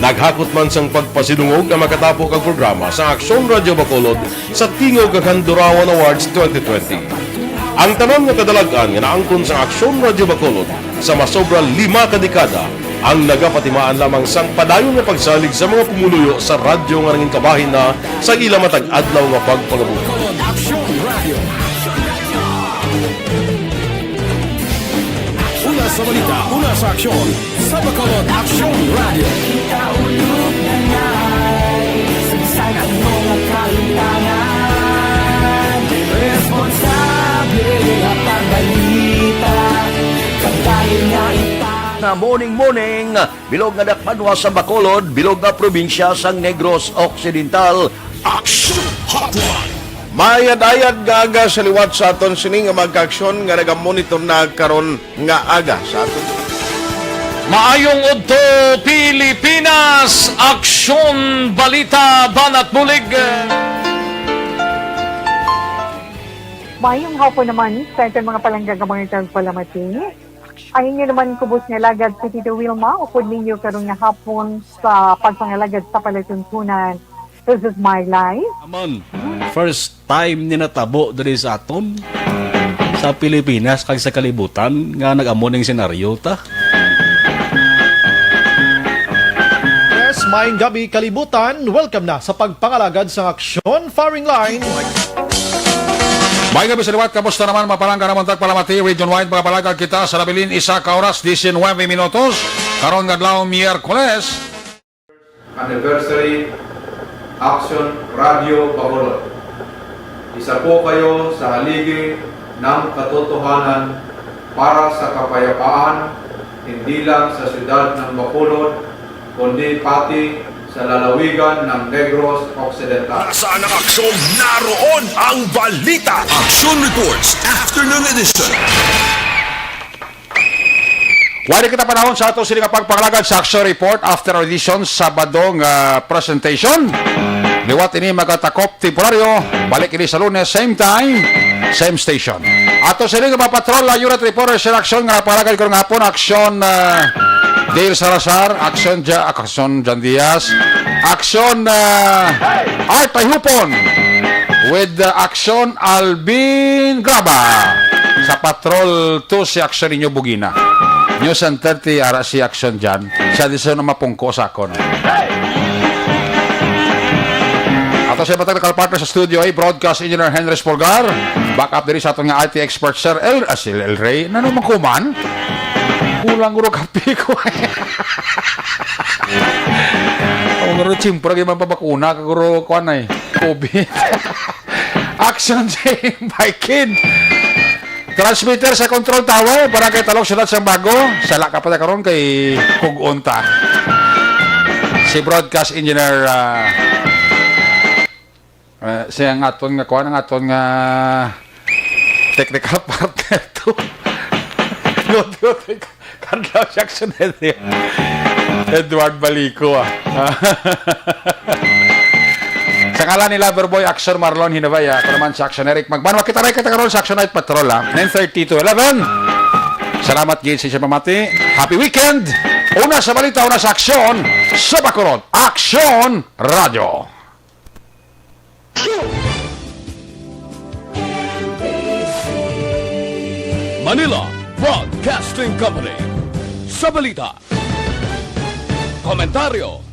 Naghakot man sang pagpasidungog ang makatapo kag programa sa Aksyon Radyo Bacolod sa Tingog kag Handurawan Awards twenty twenty. Ang tanan nga kadalag-an nga naangkon sa Aksyon Radyo Bacolod sa masobra lima ka dekada ang nagapatimaan lamang sang padayon nga pagsalig sa mga pumuluyo sa radyo nga nangin kabahin na sa ila matag adlaw nga pagpangabuhi. Bacolod Aksyon Radio. Una sa balita, una sa aksyon, sa Bacolod Aksyon Radio. Kita ulog na ngay, sagsag ang mga kalintangan. Responsable nga pagbalita, kag dahil nga ita- Na morning, morning. Bilog nga dakpanwa sa Bacolod, bilog nga probinsya sang Negros Occidental. Action Hotline. Maayad-ayad nga aga sa liwat sa aton sini nga mga kaaksyon nga nagamonitor na karon nga aga sa aton. Maayong udto, Pilipinas! Aksyon, balita, banat bulig. Maayong hapon naman sa aton mga palangga nga mga tagpalamati. Ang inyo naman kubos nga alagad si Tito Wilma, upod ninyo karon nga hapon sa pagpangalagad sa palatuntunan. This is my life. Naman, first time ni natabo diri sa aton, sa Pilipinas, kag sa kalibutan, nga nag-amo ning senaryo ta. Yes, maayong gabi, kalibutan. Welcome na sa pagpangalagad sa Aksyon Firing Line. May gabi sa liwat, kamusta naman, mga palangga namon tagpalamati, region wide, mga palangga kita sa nabilin, isa ka oras, diecinueve minutos. Karon nga adlaw, Miyerkules. Anniversary, Aksyon Radio Bacolod. Isa po kayo sa haligi ng katotohanan para sa kapayapaan, hindi lang sa siyudad ng Bacolod, kundi pati sa lalawigan ng Negros Occidental. Para saan ang aksyon? Naroon ang balita. Action Reports, Afternoon Edition. Wala kita panahon sa ato sini nga pagpangalagad sa Action Report, Afternoon Edition, Sabado nga presentation. Liwat ini magatakop temporaryo. Balik ini sa Lunes, same time, same station. Ato sini nga mga patrol, ah, unit reporter sa aksyon nga napangalagad karong hapon, aksyon, ah, Dale Salazar, aksyon Ja-, aksyon Jan Diaz, aksyon, ah, Art Ayhupon, with, ah, aksyon Alvin Graba. Sa Patrol two si aksyon ninyo Bugina. News and thirty, ara si aksyon Jan. Siya di sa na mapungko sa akon. Ato sa matag local partner sa studio ay broadcast engineer Henry Spolgar. Back up diri sa aton nga I T expert, Sir El, ah, si El Rey. Nano man ko man? Kulang guro kape ko. Ang guro, siyempre, di man pabakuna, kaguro, kuan ay, COVID. Action Team Viking. Transmitter sa control tower, Barangay Talog, Siyudad sang Bago. Sala ka pa ta karon kay kug-on ta. Si broadcast engineer, ah, Eh, siya ang aton nga, kuwan, ang aton nga technical partner to. Good, good. Carlo Jackson, Edward Balico, ah. Sa ngalan ni Loverboy, Action Marlon Hinabay, ah. Ako naman si Action Eric Magbanwa. Kita na kita karon sa Action Night Patrol, ah. Nine thirty to eleven. Salamat gid sa inyong pamati. Happy weekend! Una sa balita, una sa aksyon, sa Bacolod. Action Radio. Manila Broadcasting Company. Sa balita, komentaryo,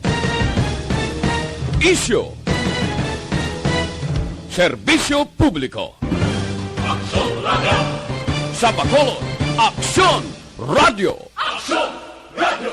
isyu, serbisyo publiko. Aksyon Radio. Sa Bacolod, Aksyon Radio. Aksyon Radio.